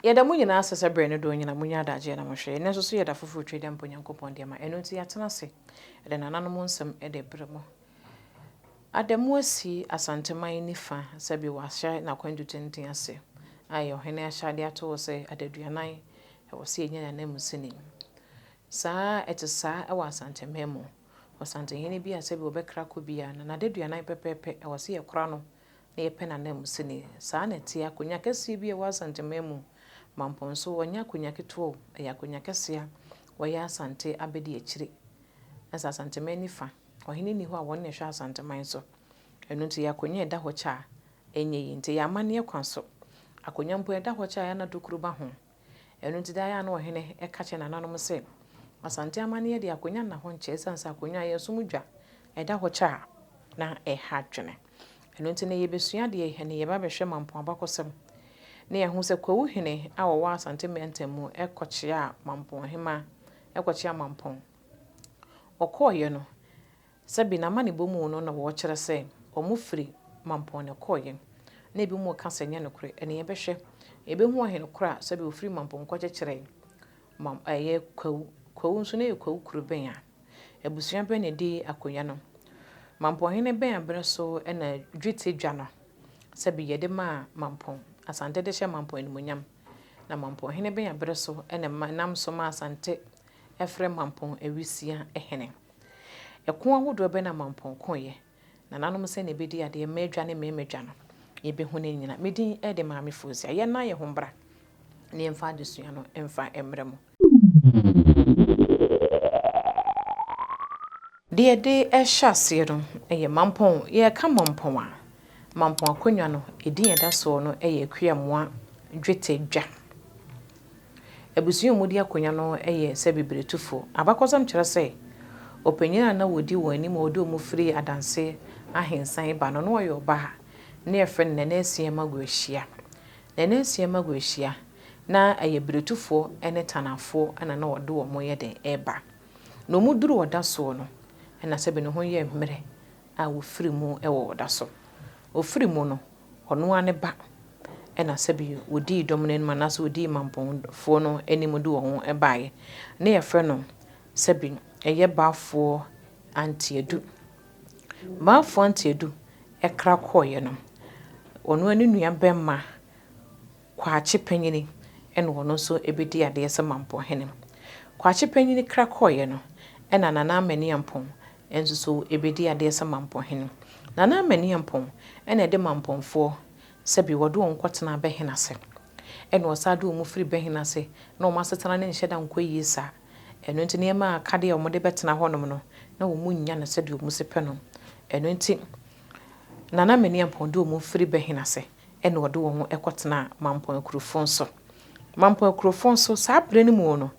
Yɛda mo nyinaa ase sɛ berɛ ne dɔn nyina monya adagyeɛ na mohwɛ. Ɛnnɛ nso so yɛ da foforɔ twa da mpo Nyankopɔn de ama. Ɛno nti yɛatena ase de nananom nsɛm de rebrɛ mo. Adamu asi Asanteman nifa sɛbe wahyɛ n'akwantu tenten ase a ɛyɛ ɔhene ahyɛade ato hɔ sɛ adaduanan ɛwɔ sɛ yɛnya yɛn ananmusini. Saa ɛte saa wɔ Asanteman mu. Ɔsantehene bi a sɛbe ɔbɛkra kɔ biara no, n'adaduanan pɛpɛɛpɛ ɛwɔ sɛ yɛkora no na yɛpɛ n'ananmusini. Saa na ɛteɛ. Akonnwa kɛseɛ bi a ɛwɔ Asanteman mu, Mampɔn nso, ɔnyɛ akonnwa ketewa o, ɛyɛ akonnwa kɛseɛ a wɔyɛ Asante abɛdi akyire. Na sɛ Asanteman nifa, ɔhene nni hɔ a wɔn na ɛhwɛ Asanteman so. Ɛno nti yɛ akonnwa a ɛda hɔ kyɛ a ɛnyɛ yie. Nti ɛyɛ amanneɛ kwan so. Akonnwa mpo ɛda hɔ kyɛ a ɛyɛ na tokuro ba ho. Ɛno nti daa yɛ a na ɔhene ɛka kyerɛ nananom sɛ Asante amanneɛ deɛ akonnwa nna hɔ nkyɛ ɛsiane sɛ akonnwa a yɛsom dwa ɛda hɔ kyɛ a na ɛha adwene. Ɛno nti na yɛbɛsua adeɛ ɛne yɛba bɛhwɛ Mampɔn abakɔsɛm na yɛhu sɛ Kwawu hene a wɔwɔ Asante mantam mu ɛkɔkyea Mampɔn hema ɛkɔkyea Mampɔn. Ɔkɔɔeɛ no, sɛbi n'amanebɔ mu no na wɔkyerɛ sɛ wɔn firi Mampɔn na ɛkɔɔeɛ. Na ebi mu ka sɛ nyɛ nokorɛ. Ɛne yɛbɛhwɛ. Yɛbɛhu ɔhene korɔ a sɛbi ofiri Mampɔn kɔkyekyerɛ mam ɛyɛ Kwawu. Kwawu nso na ɛyɛ Kwawu kuro bɛn a abusua bɛn na ɛdi akonnwa no. Mampɔnhene bɛn abere so ɛna dwete dwa no sɛbi yɛde maa Mampɔn. Asante de hyɛ Mampɔn animuonyam. Na Mampɔnhene bɛn abere so ɛna nam so ma Asante ɛfrɛ Mampɔn awisia hene. Ɛko ahodoɔ bɛn na Mampɔn koeɛ. Nananom sɛ na ɛbɛdi adeɛ mmaa dwa ne mmarima dwa no yɛbɛhu no nyina. Me din ɛde Maame Fozia. Yɛnna yɛn ho mbra na yɛmfa adesua no mfa mmerɛ mu. Deɛ yɛde ɛhyɛ aseɛ no ɛyɛ Mampɔn. Yɛreka Mampɔn a, Mampɔn akonnwa no, ɛdin a ɛda soɔ no yɛ Akuamoa Dwetɛ Dwa. Abusua a wɔdi akonnwa no yɛ sɛ Bibiretufoɔ. Abakɔsɛm kyerɛ sɛ ɔpanyin a na wɔdi wɔn anim a wɔde wɔn firi Adanse ahensan ba no, na ɔyɛ ɔbaa na yɛfrɛ no Nana Asiamah Aguahyia. Nana Asiamah Aguahyia, na ɛyɛ Biretufoɔ ne Tanafoɔ na na wɔde wɔn yɛ den ɛreba. Na wɔn duru ɔda soɔ no, ɛna sɛbi ne ho yɛ mmerɛ a wɔfiri mu wɔ ɔda so. Wɔfiri mu no, ɔno ara ne ba ɛna sɛbi wɔdii dɔm no anim anaasɛ wɔdii Mampɔnfoɔ no anim de wɔn ho baeɛ. Na yɛfrɛ no sɛbi ɛyɛ Baafoɔ Anteadu. Baafoɔ Anteadu ɛkra kɔeɛ no, ɔno ara ne nua bɛrima Kwakye Panyini ɛna ɔno nso ɛbɛdi adeɛ sɛ Mampɔnhene. Kwakye Panyini kra kɔeɛ no, ɛna Nana Amaniampɔn nso so ɛbɛdi adeɛ sɛ Mampɔnhene. Nana Amaniampɔn ɛna ɛde Mampɔnfoɔ sɛbi wɔde wɔn kɔtena Bɛhene ase. Ɛna ɔsan de wɔn firi Bɛhene ase na wɔn asetena no nhyɛ da nkɔ yie saa. Ɛno nti nneɛma a akadeɛ a wɔde bɛtena hɔnom no, na wɔn nnya no sɛdeɛ wɔn si pɛ no. Ɛno nti Nana Amaniampɔn de wɔn firi Bɛhene ase ɛna ɔde wɔn kɔtena Mampɔn Akurofo nso. Mampɔn Akurofo nso saa berɛ no mu no,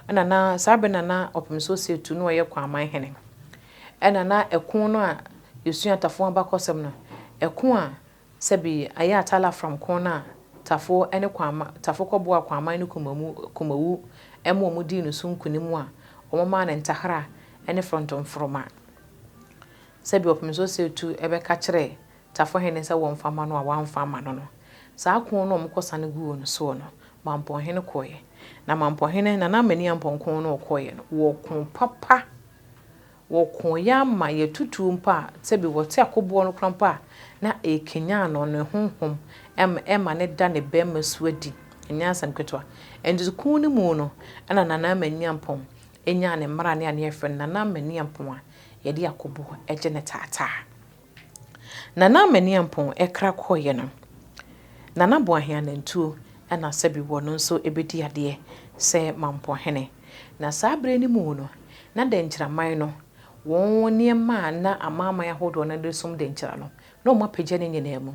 ɛna na saa berɛ na na Ɔpemsoɔ Seetu na ɔyɛ Kwaman hene. Ɛna na ɛko no a yɛsua Tafo abakɔsɛm no, ɛko a sɛbi ɛyɛ Atala Afram ko no a Tafo ne Kwama Tafo kɔboa Kwaman ne Kumamu Kumawu ɛma wɔn dii no so nkunim a wɔn maa no ntahra ne frɔntɔmfrɔma. Sɛbi Ɔpemsoɔ Seetu ɛbɛka kyerɛ Tafo hene sɛ wɔmfa ma no a wɔamfa ama no no. Saa ko no a wɔkɔsane guu no soɔ no, Mampɔnhene kɔeɛ. Na Mampɔnhene, Nana Amaniampɔn ko no ɔkɔeɛ no, wɔko papa. Wɔkoeɛ ama yɛtutuo mpo a, sɛbi wɔte akoboɔ no koraa mpo a, na ɛrekanyan no ne honhom ɛma ne da ne bɛrima su adi. Ɛnyɛ asɛm ketewa. Ɛnti ko no mu no, ɛna Nana Amaniampɔn ɛnyaa ne mmara ne a ne yɛfrɛ no Nana Amaniampɔn a yɛde akoboɔ gye ne taataa. Nana Amaniampɔn ɛkra kɔeɛ no, Nana Boahen Anantuo ɛna sɛbi wɔno nso ɛbɛdi adeɛ sɛ Mampɔnhene. Na saa berɛ no mu no, na Dɛnkyiraman no, wɔn nneɛma a na amanaman ahodoɔ no de som Dɛnkyira no, na wɔn apagya ne nyinaa mu.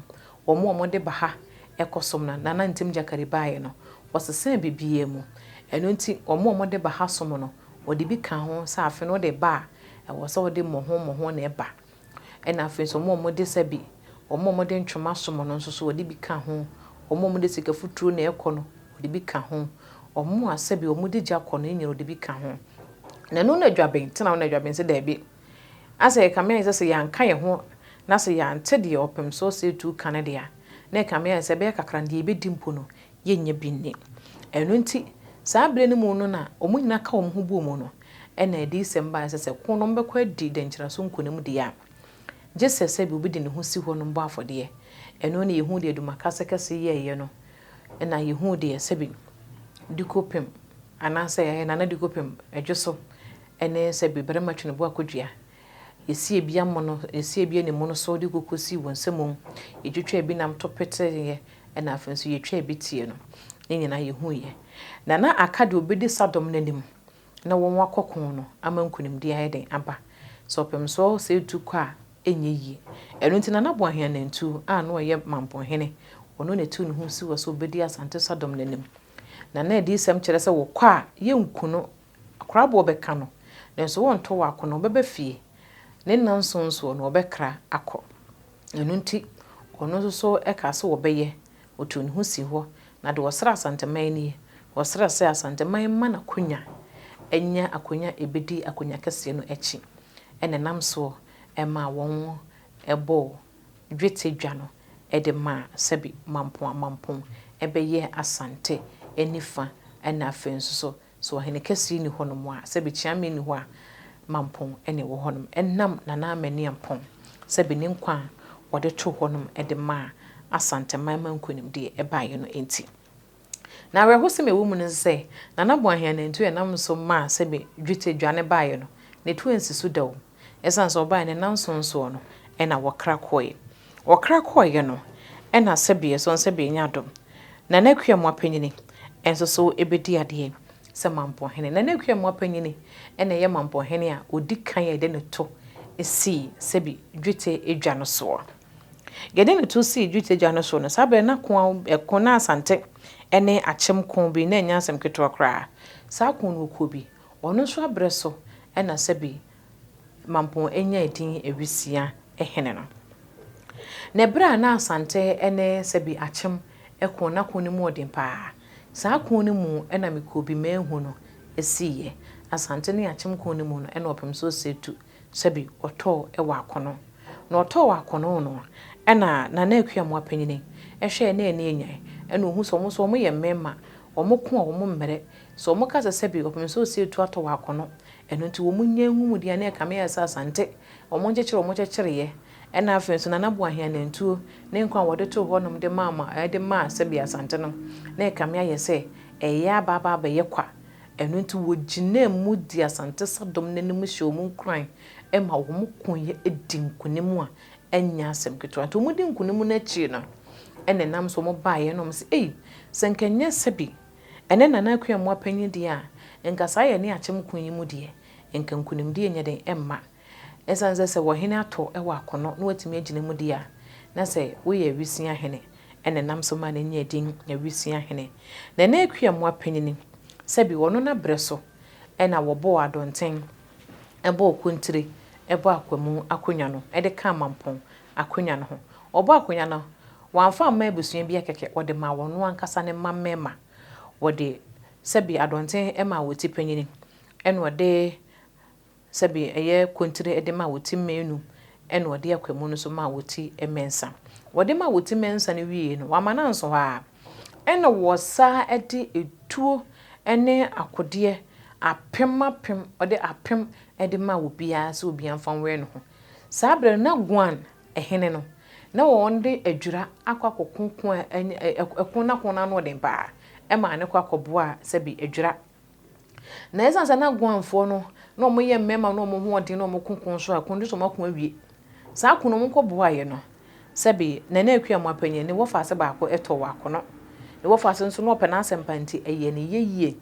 Wɔn a wɔde ba ha ɛkɔsom no, Nana Ntim Gyakari baeɛ no, wɔsesaa biribiara mu. Ɛno nti, wɔn a wɔde ba ha som no, wɔde bi ka ho sɛ afe no wode ba a, ɛwɔ sɛ wɔde mmɔho mmɔho na ɛba. Ɛna afei nso wɔn a wɔde sɛbi, wɔn a wɔde ntwoma som no nso so wɔde bi ka ho. Wɔn a wɔde sika futuro na ɛkɔ no, wɔde bi ka ho. Wɔn a sɛbi wɔde gya kɔ no, ne nyinaa wɔde bi ka ho. Na ɛno na Adwaben, tena hɔ na Adwaben sɛ daabi. Asɛ ɛkame ayɛ sɛ sɛ yɛanka yɛn ho na sɛ yɛante deɛ Ɔpemsoɔ Seetu ka no deɛ a, na ɛkame ayɛ sɛ ɛbɛyɛ kakra no deɛ yɛbɛdi mpo no, yɛnnya bi nni. Ɛno nti, saa berɛ no mu no na wɔn nyinaa ka wɔn ho bɔɔ mu no, ɛna adiyisɛm baeɛ sɛ sɛ ko no wɔbɛkɔ adi dɛnkyerɛ so nkonim deɛ a, gye sɛ sɛbi obi de ne ho si hɔ nom bɔ afɔdeɛ. Ɛno ne yɛhuu deɛ Adumakase kɛse yɛeɛ no, ɛna yɛhuu deɛ sɛbi Dikopem anaasɛ ɛyɛ Nana Dikopem Adwoso ne sɛbi Barima Tweneboa Kodua. Yɛsii ebi amono, yɛsii ebi animono so de koko sii wɔn nsa mu, yɛtwitwaa ebi nam to peteeɛ, ɛna afei nso yɛtwaa ebi tie no. Ne nyinaa yɛhuiɛ. Na na aka deɛ ɔbɛdi sadɔm no anim na wɔn akɔ ko no ama nkunimdie ayɛ den aba. Sɛ ɔpem soɔ sɛ ɛtu kɔ a, ɛnyɛ yie. Ɛno nti Nana Boahen Anantuo a na ɔyɛ Mampɔnhene, ɔno na ɛtuu ne ho sii hɔ sɛ ɔbɛdi Asante sadɔm no anim. Na na adiyisɛm kyerɛ sɛ wɔkɔ a, yɛnku no, akoraboɔ bɛka no, nanso wɔntɔ wɔ akono, ɔbɛba fie. Ne nnanson soɔ no, ɔbɛkra akɔ. Ɛno nti, ɔno nso so kaa sɛ wɔbɛyɛ. Ɔtuu ne ho sii hɔ, na deɛ ɔsrɛ Asanteman nie, ɔsrɛ sɛ Asanteman mma no akonya, anya akonya a ɛbɛdi akonya kɛseɛ no akyi. Ɛna ɛnam soɔ maa wɔbɔɔ dwetɛ dwa no de maa sɛbi Mampong a Mampong bɛyɛɛ Asante nifa ɛna afei nso so sɛ ɔhene kɛseɛ nni hɔnom a, sɛbi Kyeame nni hɔ a, Mampong na ɛwɔ hɔnom. Ɛnam Nana Amaniampong sɛbi ne nkwa a wɔde too hɔnom de maa Asanteman ma nkonimdie baeɛ no nti. Na awerɛhosɛm a ɛwɔ mu ne sɛ, Nana Boahen Anantu a ɛnam so maa sɛbi dwetɛ dwane baeɛ no, ne to ansi so da o. Ɛsiane sɛ ɔbaeɛ no nnanson soɔ no, ɛna wɔkra kɔeɛ. Wɔkra kɔeɛ no, ɛna sɛbi ɛsɔn sɛbi ɛnyɛ adom. Nana Akua Mmoapanyini nso so bɛdi adeɛ sɛ Mampɔnhene. Nana Akua Mmoapanyini na ɛyɛ Mampɔnhene a ɔdi kan a yɛde no to sii sɛbi dwetɛ dwa no soɔ. Yɛde no to sii dwetɛ dwa no soɔ no, saa berɛ no na ko ɛko na Asante ne Akyem ko bi na ɛnyɛ asɛm ketewa koraa. Saa ko no ɔkuo bi, ɔno nso aberɛ so na sɛbi Mampong nyaa din Awisia hene no. Na ɛberɛ a na Asante ne sɛbi Akyem ko, na ko no mu ɔden pa ara. Saa ko no mu na Mekoobi Manhu no siiɛ. Asante ne Akyem ko no mu no na ɔpem sɛ Osei-Tu sɛbi ɔtɔɔ wɔ akono. Na ɔtɔɔ wɔ akono no na Nana Akua Amoah-Panyini hwɛɛ na ani anyan na ɔhu sɛ wɔn nso wɔyɛ mmarima, wɔko a wɔmmrɛ. Sɛ wɔka sɛ sɛbi ɔpem sɛ Osei-Tu atɔ wɔ akono, Ɛno nti wɔn nnya nhu mu deɛ na ɛkame ayɛ sɛ Asante wɔn nkyekyere wɔn kyekyereeɛ ɛna afei nso Nana Boahen anantuo ne nkwa a wɔde too hɔ nom de maa ma de maa sɛbi Asante no na ɛkame ayɛ sɛ ɛyɛ aba aba abɛyɛ kwa. Ɛno nti wɔgyinaa mu dii Asante sadɔm no anim hyɛɛ wɔn nkuran ma wɔn koeɛ dii nkunim a ɛnyɛ asɛm ketewa. Nti wɔn di nkunim no akyiri no ɛna ɛnam so wɔn baeɛ na wɔn se ei sɛ nka ɛnyɛ sɛbi Ɛnɛ Nana Akua Amoah panyin deɛ a, nka saa yɛne akyem ko yi mu deɛ, nka nkunimdie nyɛ den mma. Ɛsiane sɛ sɛ ɔhene atɔ wɔ akono na watumi agyina mu deɛ a, na sɛ woyɛ awisia hene na ɛnam so ma no nya din awisia hene. Nana Akua Amoah panyini, sɛbi ɔno n'abrɛ so na wɔbɔɔ Adɔnten, bɔɔ Kontire, bɔɔ Akwamu akonnwa no de kaa Mampɔn akonnwa no ho. Wɔbɔɔ akonnwa no, Wɔamfa amma abusua biara kɛkɛ, wɔde maa wɔn ankasa ne mma mmarima. Wɔde sɛbe adɔnten maa wɔn ti panyin, ɛna wɔde sɛbe ɛyɛ kontire de maa wɔn ti mmienu, ɛna wɔde akwamu no nso maa wɔn ti mmiɛnsa. Wɔde maa wɔn ti mmiɛnsa no wiei no, wɔamma no anso hɔ ara, ɛna wɔsan de etuo ne akodeɛ apem apem, wɔde apem de maa obiara sɛ obiara mfa nwɛn ne ho. Saa berɛ no, na Guan hene no, na wɔde adwira akɔ akɔko ko a ɛnyɛ ɛko na ko no ano den paa ɛma ne kɔ akɔboa sɛbi adwira. Na ɛsiane sɛ na Guanfoɔ no na wɔyɛ mmarima na wɔn ho ɔden na wɔn ko ko nso a ko no so wɔn ako awie. Saa ko no wɔn kɔboaeɛ no sɛbi Nana Akua Amoapanyin ne wɔfaase baako tɔ wɔ akono. Ne wɔfaase nso na ɔpɛ n'asɛm pa nti ɛyɛ ne yɛ yie.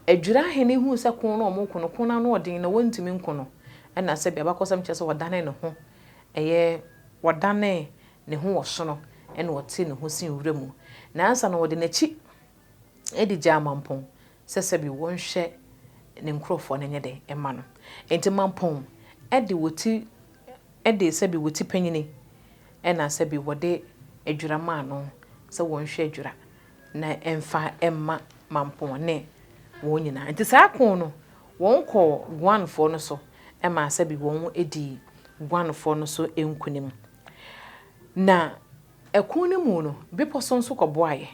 Adwira hene huu sɛ ko no wɔn ko no ko no ano ɔden na wɔntumi nko no ɛna sɛbi abakɔsɛm kyerɛ sɛ ɔdane ne ho Ɛyɛ wɔdanee ne ho ɔsono na ɔtee ne ho sii nwura mu. Na ansa na ɔde n'akyi de gyaa Mampong sɛ sɛbi wɔnhwɛ ne nkurɔfoɔ no nyɛ dɛn mma no. Enti Mampong de wɔti de sɛbi wɔti panyini na sɛbi wɔde adwira maa no sɛ wɔnhwɛ adwira na ɛmfa mma Mampong ne wɔn nyinaa. Nti saa ko no wɔn kɔɔ Guanfoɔ no so maa sɛbi wɔn dii Guanfoɔ no so nkunim. Na ɛko no mu no, bepɔ so nso kɔboaeɛ.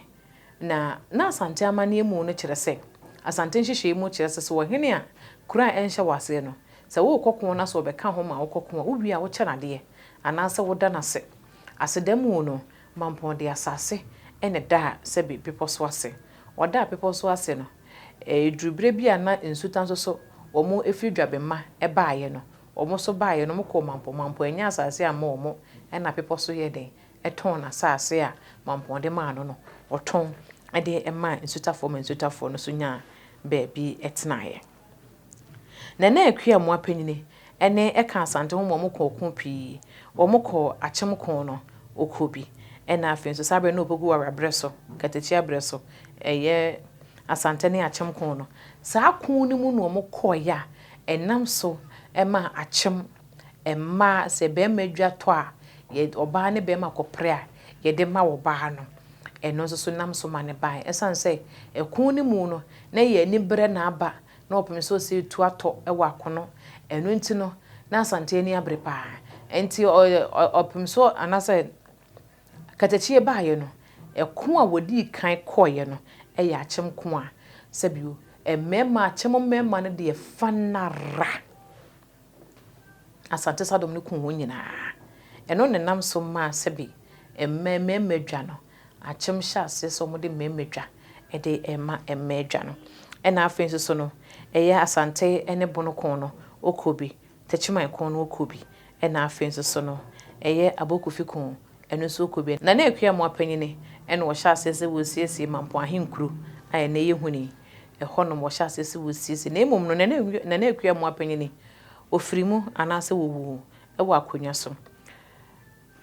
Na na Asante amanneɛ mu no kyerɛ sɛ, Asante nhyehyɛe mu kyerɛ sɛ, sɛ ɔhene a kuro a ɛnhyɛ wo aseɛ no, sɛ worekɔ ko na sɛ ɔbɛka ho ma wokɔ ko a, wowie a wokyɛ no adeɛ anaasɛ woda no ase. Aseda mu no, Mampɔn de asase na ɛdaa sɛbe bepɔ so ase. Ɔdaa bepɔ so ase no, ɛduru berɛ bi a na nsuta nso so wɔn firi Dwabema baeɛ no, wɔn nso baeɛ no, wɔkɔɔ Mampɔn. Mampɔn annya asase amma wɔn, ɛna bepɔ so yɛɛ dɛn? Ɛtɔn n'asase a Mampɔn de maa no no, ɔtɔn de maa nsutafoɔ ma nsutafoɔ no nso nyaa baabi tenaeɛ. Nana Akua Amoah Panyini ne ɛka Asante ho ma wɔn kɔɔ ɔko pii. Wɔn kɔɔ Akyem ko no, ɔkɔɔ bi. Ɛna afei nso saa berɛ no na Opoku Ware abrɛ so, Katakyie abrɛ so, ɛyɛ Asante ne Akyem ko no. Saa ko no mu na wɔn kɔeɛ a ɛnam so maa Akyem mmaa, sɛ barima dwa tɔ a, yɛ ɔbaa ne barima kɔpere a, yɛde ma ɔbaa no. Ɛno nso so nam so ma no baeɛ. Ɛsiane sɛ ɛko no mu no, na ɛyɛ aniberɛ na aba na ɔpem sɛ ɔsɛ tu atɔ wɔ akono. Ɛno nti no, na Asante ani abere paa. Ɛnti ɔpem so anaasɛ katakyie baeɛ no, ɛko a wɔdii kan kɔeɛ no yɛ akyem ko a sɛbio mmarima, akyem mmarima no deɛ fa no ara. Asante Sadom no kum wɔn nyinaa. Ɛno na ɛnam so maa sɛbe mmaa mmarima dwa no, akyem hyɛɛ aseɛ sɛ wɔde mmarima dwa de rema mmaa dwa no. Ɛna afei nso so no, ɛyɛ Asante ne Bono ko no, wɔkɔ bi, Techiman ko no wɔkɔ bi. Ɛna afei nso so no, ɛyɛ Abokofi ko, ɛno nso wɔkɔ bi. Nana Akua Amoah Panyini na ɔhyɛɛ aseɛ sɛ wɔresiesie Mampong Ahenkuro a ɛnnɛ yɛhunu yi. Ɛhɔnom wɔhyɛ aseɛ sɛ wɔresiesie. Na mmom no, Nana Akua Amoah Panyini, ɔfiri mu anaasɛ wɔwuu wɔ akonnwa so.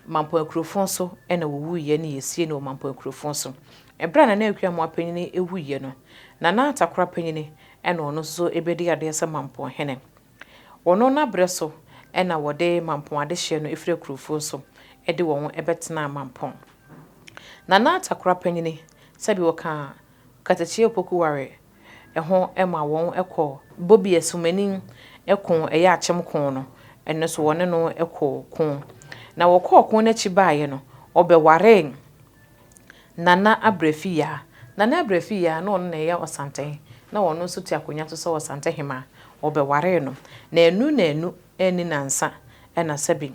Mampong Akurofon so na wɔwuiɛ na yɛsiee no wɔ Mampong Akurofon so. Ɛberɛ a Nana Akua Amoah Panyini wuiɛ no, Nana Atakora Panyini na ɔno nso bɛdii adeɛ sɛ Mampong Hene. Ɔno n'aberɛ so na wɔde Mampong adehyeɛ no firi Akurofon so de wɔn bɛtenaa Mampong. Nana Atakora Panyini, sɛdeɛ wɔkaa Katakyie Opoku ware ho ma wɔn kɔ Bobie Sumanin ko ɛyɛ Akyem ko no, ɛno nso wɔne no kɔɔ ko. Na wɔkɔɔ ko no akyi baeɛ no, ɔbɛwaree Nana Abrafi Yaa. Nana Abrafi Yaa na ɔno na ɛyɛ Ɔsantehene, na ɔno nso te akonnwa so sɛ Ɔsantehemaa. Ɔbɛwaree no. Na annu na annu anni nnansa na sɛbe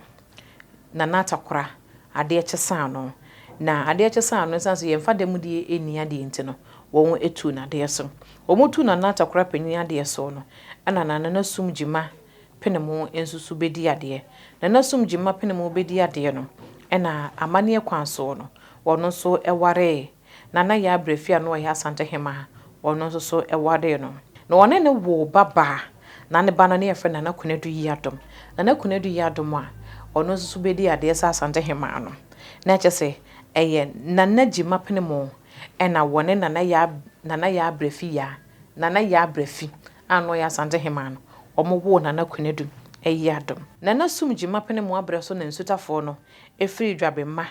Nana Atakora adeɛ kye saa no. Na adeɛ kye saa no, ɛsiane sɛ yɛmfa dɛmdie nni adeɛ nti no, wɔtuu no adeɛ so. Wɔtuu Nana Atakora panin adeɛ so no, ɛna Nana Sum Gyima Penemu nso so bɛdi adeɛ. Nana Sum Gyima Penemu bɛdi adeɛ no, ɛna amanneɛ kwan soɔ no, ɔno nso waree Nana Yaa Brɛfi a na ɔyɛ Asante hemaa, ɔno nso so waree no. Na ɔne no woo ba baa, na ne ba no ne yɛfrɛ no Nana Konadu Yiadom. Nana Konadu Yiadom a ɔno nso so bɛdii adeɛ sɛ Asante hemaa no, na kyerɛ sɛ ɛyɛ Nana Gyima Penemu ɛna wɔne Nana Yaa Nana Yaa Brɛfi Yaa, Nana Yaa Brɛfi a na ɔyɛ Asante hemaa no, wɔn woo Nana Konadu Yiadom. Nana Sum Gyima Penemu abrɛ so na Nsutafoɔ no firii Dwabemma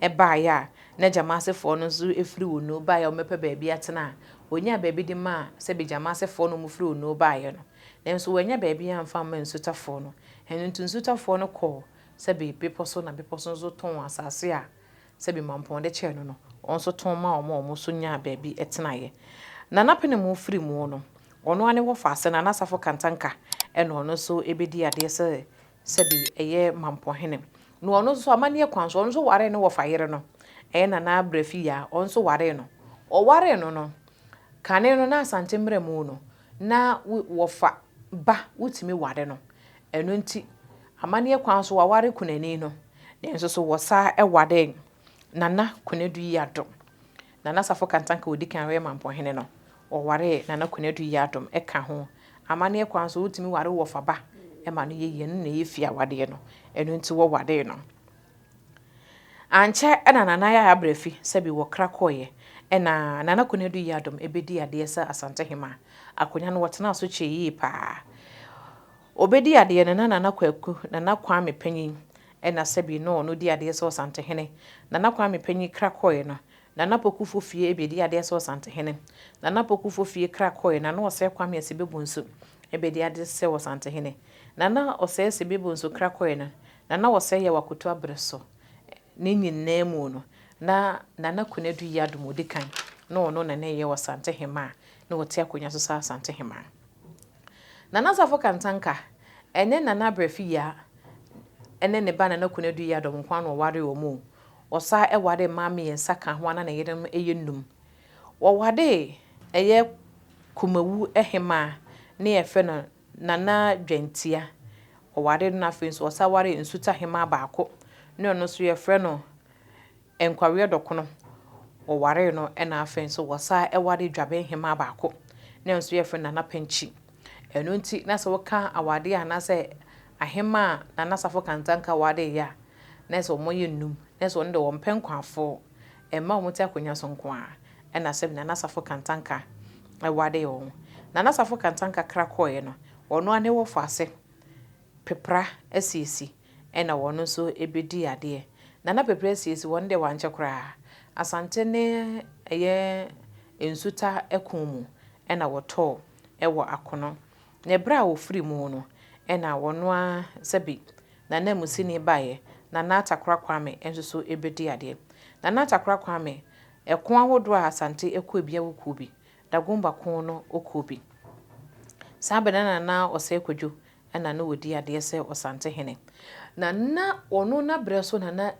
baeɛ a na Gyamasefoɔ no nso firi Onoo baeɛ a wɔbɛpɛ baabi atena a, wɔnyaa baabi de maa sɛbe Gyamasefoɔ no wɔfiri Onoo baeɛ no. Nanso wɔannya baabi amfa amma Nsutafoɔ no. Ɛno nti Nsutafoɔ no kɔɔ sɛbe bepɔ so na bepɔ so nso tɔn asase a sɛbe Mampɔn de kyɛɛ no no, wɔn nso tɔn maa wɔn a wɔn nso nyaa baabi tenaeɛ. Nana Penemu firi mu no, ɔno ara ne wɔfaase Nana Asafo Kantanka na ɔno nso bɛdii adeɛ sɛ sɛbe ɛyɛ Mampɔhene. Na ɔno nso amanneɛ kwan so, ɔno nso waree ne wɔfa yere no, ɛyɛ Nana Abrafi Yaa, ɔno nso waree no. Ɔwaree no no, kane no na Asante mmara mu no, na wɔfa ba wotumi ware no. Ɛno nti, amanneɛ kwan so waware kunani no, nanso so wɔsaa waree Nana Konadu Yiadom. Nana Safo Kantanka a ɔdi kan yɛ Mampɔhene no, ɔwaree Nana Konadu Yiadom ka ho. Amanneɛ kwan so, wotumi ware wo wɔfa ba ma no yɛ yie, ɛno na ɛyɛ fie awadeɛ no, ɛno nti wɔwaree no. Ankyɛ na Nana Yaya Abrafi sɛbi wɔkra kɔeɛ, ɛna Nana Konadu Yiadom bɛdii adeɛ sɛ Asantehemaa. Akonnwa no wɔtenaa so kyɛɛ yie pa ara. Ɔbɛdii adeɛ no, na Nana Kwaku, Nana Kwame Panyin, ɛna sɛbi na ɔno di adeɛ sɛ Ɔsantehene. Nana Kwame Panyin kra kɔeɛ no, Nana Poku Fofie bɛdii adeɛ sɛ Ɔsantehene. Nana Poku Fofie kra kɔeɛ, Nana Ɔsɛe Kwame Asibebonsu bɛdii adeɛ sɛ Ɔsantehene. Nana Ɔsɛe Asibebonsu kra kɔeɛ no, Nana Ɔsɛe Yaw Akoto Abrɛso. Ne nyinaa mu no, na Nana Konadu Yiadom ɔdi kan. Na ɔno na na ɛyɛ Ɔsantehemaa a na ɔte akonnwa so sɛ Asantehemaa. Nana Safo Kantanka ne Nana Abrafi Yaa ne ne ba Nana Konadu Yiadom nko ara na ɔwaree wɔn o. Ɔsan waree mmaa mmiɛnsa kaa ho a na ne yerenom yɛ nnum. Wɔwaree ɛyɛ Kumawu hemaa ne yɛfrɛ no Nana Dwantia. Ɔwaree no na afei nso ɔsan waree Nsuta hemaa baako ne ɔno nso yɛfrɛ no Nkwaweɛ Dɔkono. Wɔwaree no na afei nso wɔsan waree Dwaben hemaa baako ne ɔno nso yɛfrɛ no Nana Pankyi. Ɛno nti na sɛ woka awadeɛ anaasɛ ahemaa a Nana Safo Kantanka wareeɛ a, na ɛsɛ wɔyɛ nnum. Na ɛsɛ wɔn deɛ wɔmpɛ nkwafoɔ. Mma wɔte akonnwa so nko ara. Ɛna sɛ Nana Safo Kantanka waree wɔn. Nana Safo Kantanka kra kɔeɛ no, ɔno ara ne wɔfaase Pepra Asiesi ɛna wɔn nso bɛdii adeɛ. Nana Pepra Asiesi wɔn deɛ wankyɛ koraa. Asante ne ɛyɛ Nsuta ko mu ɛna wɔtɔɔ wɔ akono. Na ɛberɛ a wɔfiri mu no ɛna wɔn ara sɛbi N'ananmusini baeɛ, Nana Atakora Kwame nso so bɛdii adeɛ. Nana Atakora Kwame, ɛko ahodoɔ a Asante kɔɔ bi a ɔkɔɔ bi, Dagomba ko no ɔkɔɔ bi. Saa berɛ no na Nana Osei Kwadwo na na ɔdi adeɛ sɛ Ɔsantehene. Na na ɔno n'aberɛ so na na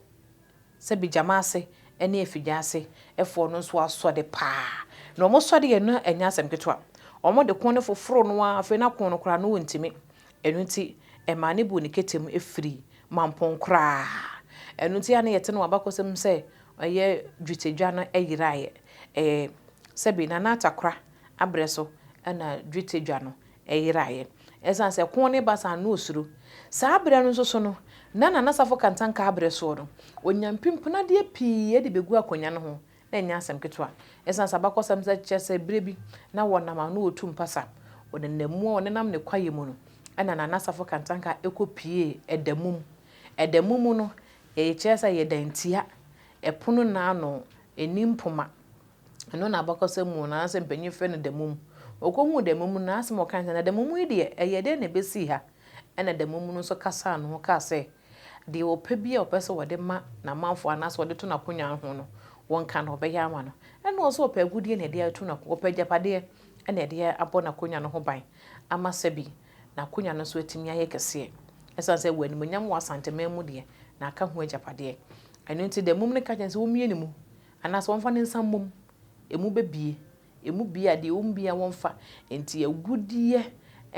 sɛ Gyamaase ne Afigyaase foɔ no nso asɔre paa. Na wɔn sɔreɛ no ɛnyɛ asɛm ketewa. Wɔn de ko no foforoo no ara, afei na ko no koraa no wɔntumi. Ɛno nti ɛmaa ne buu ne kɛtɛ mu firii Mampong koraa. Ɛno nti a na yɛte no wɔ abakɔsɛm mu sɛ ɛyɛ dwetɛdwa no yeraeɛ. Ɛɛ sɛbe Nana Atakora aberɛ so na dwetɛdwa no yeraeɛ. Ɛsiane sɛ ko no ba saa no na ɔsuro. Saa berɛ no nso so no, na Nana Safo Kantanka aberɛ soɔ no, ɔnya mpimpenadeɛ pii de bɛgu akonnwa no ho. Na ɛnyɛ asɛm ketewa. Ɛsiane sɛ abakɔsɛm sɛ kyerɛ sɛ berɛ bi na wɔnam a na wɔtu mpasa, wɔnenam mu a wɔnenam ne kwaeɛ mu no, ɛna Nana Safo Kantanka kɔpuee ɛda mu mu. Ɛda mu mu no, yɛkyerɛ sɛ ɛyɛ dantia, ɛpono nna ano, ɛnni mpoma. Ɛno na abakɔsɛm mu no, anaasɛ mpanyin frɛ no damum. Okohuu damum no, n'asɛm a ɔkae ne sɛ, Na damum yi deɛ, ɛyɛɛ dɛn na ebesii ha? Ɛnna damum no nso kasaa ne ho kaa sɛ, Deɛ ɔpɛ biara a ɔpɛ sɛ ɔde ma n'amanfoɔ anaasɛ ɔde to n'akonnwa ho no, wɔnka na ɔbɛyɛ ama no. Ɛnna ɔse ɔpɛ agudeɛ na ɛde ato n'akonnwa, ɔpɛ agyapadeɛ na ɛde abɔ n'akonnwa no ho ban ama sɛbi n'akonnwa no nso atumi ayɛ kɛseɛ. Ɛsiane sɛ ɛwɔ animuonyam wɔ Asanteman mu deɛ, na aka ho agyapadeɛ. Ɛno nti damum no ka kyerɛɛ no sɛ wɔmmue ne mu. Anaasɛ wɔmfa ne nsa mmom, emu bɛbue, emu bue a, deɛ ɛwɔ mu biara wɔmfa. Enti agudeɛ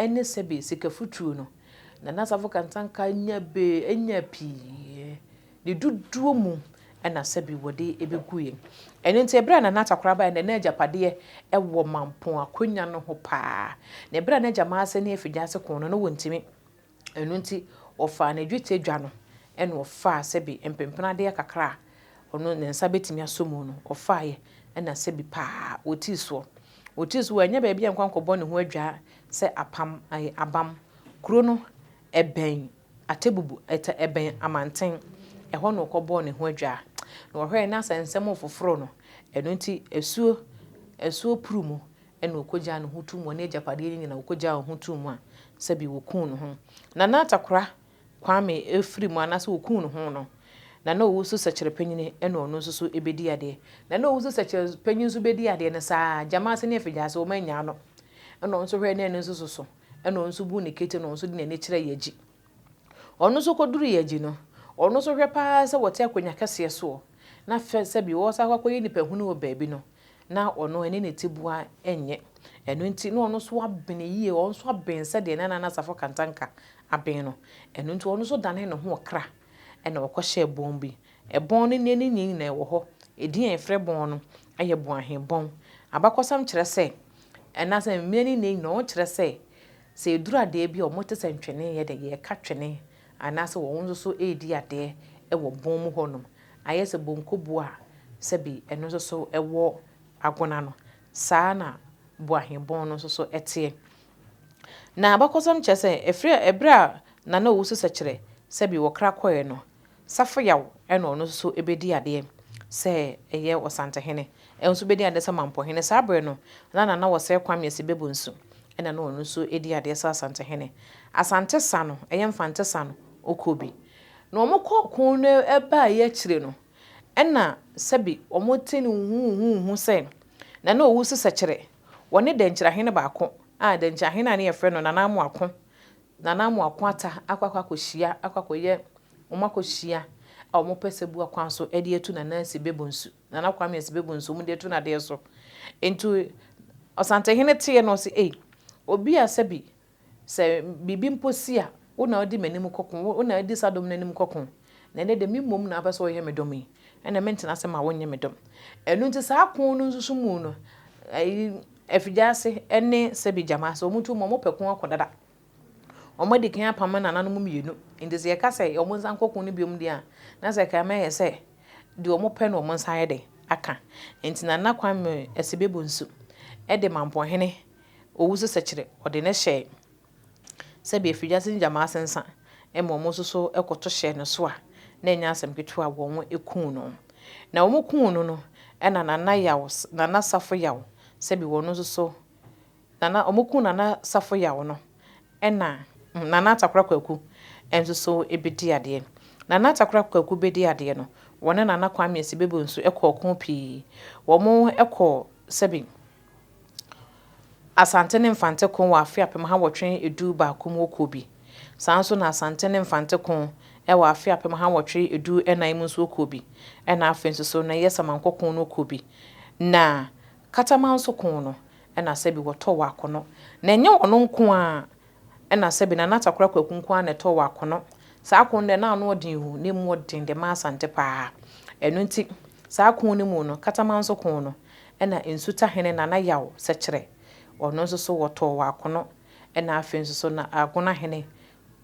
ne sɛbe sikafuturo no, Nana Asafo Kantanka nya be nya pii, ne dodoɔ mu na sɛbe wɔde bɛguiɛ. Ɛno nti ɛberɛ a Nana Atakora baeɛ no, na agyapadeɛ wɔ Mampong akonnwa no ho pa ara. Na ɛberɛ a na Gyamaase ne Afigyaase ko no, na wɔntumi. Ɛno nti, ɔfaa ne dwetɛ dwa no, ɛna ɔfaa sɛbi mpempena adeɛ kakra a ɔno ne nsa bɛtumi asɔ mu no, ɔfaaeɛ, ɛna sɛbi paa ɔtii soɔ. Ɔtii so, wannya baabi ankɔ ankɔbɔ ne ho adwaa sɛ apam, ɛɛ, abam. Kuro no, ɛbɛn Atebubu, ɛtɛ, ɛbɛn Amanten. Ɛhɔ na ɔkɔbɔɔ ne ho adwaa. Na ɔhwɛɛ na sɛ nsɛm refoforo no, ɛno nti asuo, asuo puru mu, Ɛnna ɔkɔgyaa ne ho too mu, ɔne agyapadeɛ no nyinaa, ɔkɔgyaa wɔn ho too mu a, sɛbe wɔkuu ne ho. Nana Atakora Kwame firi mu anaasɛ wɔkuu ne ho no, Nana Owusu Sɛkyerɛ Panyini ɛna ɔno nso so bɛdii adeɛ. Nana Owusu Sɛkyerɛ Panyin nso bɛdii adeɛ no saa ara, Gyamaase ne Afigyaase wɔn annyaa no. Ɛna ɔno nso hwɛɛ na ɛno nso soso, ɛna ɔno nso buu ne kete na ɔno nso de n'ani kyerɛɛ Yagyi. Ɔno nso kɔduruu Yagyi no, ɔno nso hwɛ pa ara sɛ wɔte akonnwa kɛseɛ soɔ, na fɛ sɛbe wɔresan akɔ akɔyɛ nipahunu wɔ baabi no, na ɔno ɛne ne tiboa nyɛ. Ɛno nti, na ɔno nso abene yie, ɔno nso aben sɛdeɛ na Nana Asafo Kantanka aben no. Ɛno nti, ɔno nso danee ne ho ɔkra, ɛna ɔkɔhyɛɛ bɔn bi. Ɛbɔn no nnɛ ne nyinaa ɛwɔ hɔ. Edin a yɛfrɛ bɔn no yɛ Boahen Bɔn. Abakɔsɛm kyerɛ sɛ, anaasɛ nnɛ ne nnɛ nyinaa wɔkyerɛ sɛ, sɛ ɛduru adeɛ bi a wɔte sɛ ntwene yɛ dɛ, yɛreka twene, anaasɛ wɔn nso so redi adeɛ wɔ bɔn mu hɔnom. Ayɛ sɛ bonkoboɔ a sɛbi ɛno nso so wɔ agona no, saa ara na boahenbɔn no nso so teɛ. Na abakɔsɛm kyerɛ sɛ ɛfiri ɛberɛ a Nana Owusu Sɛkyerɛ sɛbi wɔkra kɔeɛ no, Safo Yaw na ɔno nso so bɛdii adeɛ sɛ ɛyɛ Ɔsantehene, ɛno nso bɛdii adeɛ sɛ Mampɔhene. Saa berɛ no, na Nana Wɔsɛe Kwame Asibebonsu na na ɔno nso di adeɛ sɛ Asantehene. Asante sa no, ɛyɛ Mfante sa no, ɔkɔɔ bi. Na wɔkɔɔ ko no baeɛ akyire no, ɛna sɛbi wɔte no huhuhuhu sɛ, Nana Owusu Sɛkyerɛ, wɔne Dɛnkyerɛhene baako a Dɛnkyerɛhene a ne yɛfrɛ no Nana Amoako, Nana Amoako Atta akɔ akɔ akɔhyia, akɔ akɔyɛ, wɔn akɔhyia a wɔpɛ sɛ bua kwan so de atu Nana Asibebonsu, Nana Kwame Asibebonsu, wɔde atu n'adeɛ so. Nti Ɔsantehene teɛ no ɔse, ei, obi a sɛbi Sɛ biribi mpo si a, wo na wodi m'anim kɔko, wo na wodi saa dɔm no anim kɔko. Na ɛnnɛ de, me mmom na wopɛ sɛ woyɛ me dɔm yi, ɛnna mentena ase ma wonyɛ me dɔm. Ɛno nti saa ko no nso so mu no, ayi, Afigyaase ne Sɛbi Gyama, sɛ wɔtu mu a, wɔpɛ ko akɔ dada. Wɔadi kan apam nananom mmienu, nti sɛ yɛka sɛ wɔnsan nkɔ ko no biom deɛ a, na sɛ ɛkame ayɛ sɛ deɛ wɔpɛ na wɔn nsa ayɛ dɛn aka. Nti Nana Kwame Asibebonsu de Mampɔnhene Owu so sɛkyerɛ, ɔde no hyɛɛ sɛdeɛ afidiase ne gyamaase nsa ma wɔn nso so kɔto hyɛɛ no so a, na ɛnyɛ asɛm ketewa, wɔkuu no. Na wɔkuu no no, ɛna Nana Yaw, Nana Safo Yaw, sɛbi wɔn nso so, Nana, wɔkuu Nana Safo Yaw no, ɛna Nana Atakora Kwaku nso so bɛdii adeɛ. Nana Atakora Kwaku bɛdii adeɛ no, wɔne Nana Kwame Asibebo nso kɔɔ ko pii. Wɔkɔɔ sɛbi Asante ne Mfante ko wɔ afe 1811 mu ɔkɔɔ bi. Saa nso na Asante ne Mfante ko wɔ afe 1814 mu nso ɔkɔɔ bi. Ɛna afei nso so na ɛyɛ Samankɔ ko no ɔkɔɔ bi. Na Katamanso ko no ɛna sɛbi wɔtɔɔ wɔ akono. Na ɛnyɛ ɔno nko ara Ɛna sɛbi Nana Atakora Kwaku nko ara na ɛtɔɔ wɔ akono. Saa ko no deɛ na ano ɔden o, na emu ɔden de ma Asante paa. Ɛno nti, saa ko no mu no, Katamanso ko no, ɛna Nsutahene Nana Yaw Sɛkyerɛ, ɔno nso so wɔtɔɔ wɔ akono. Ɛna afei nso so na Agonahene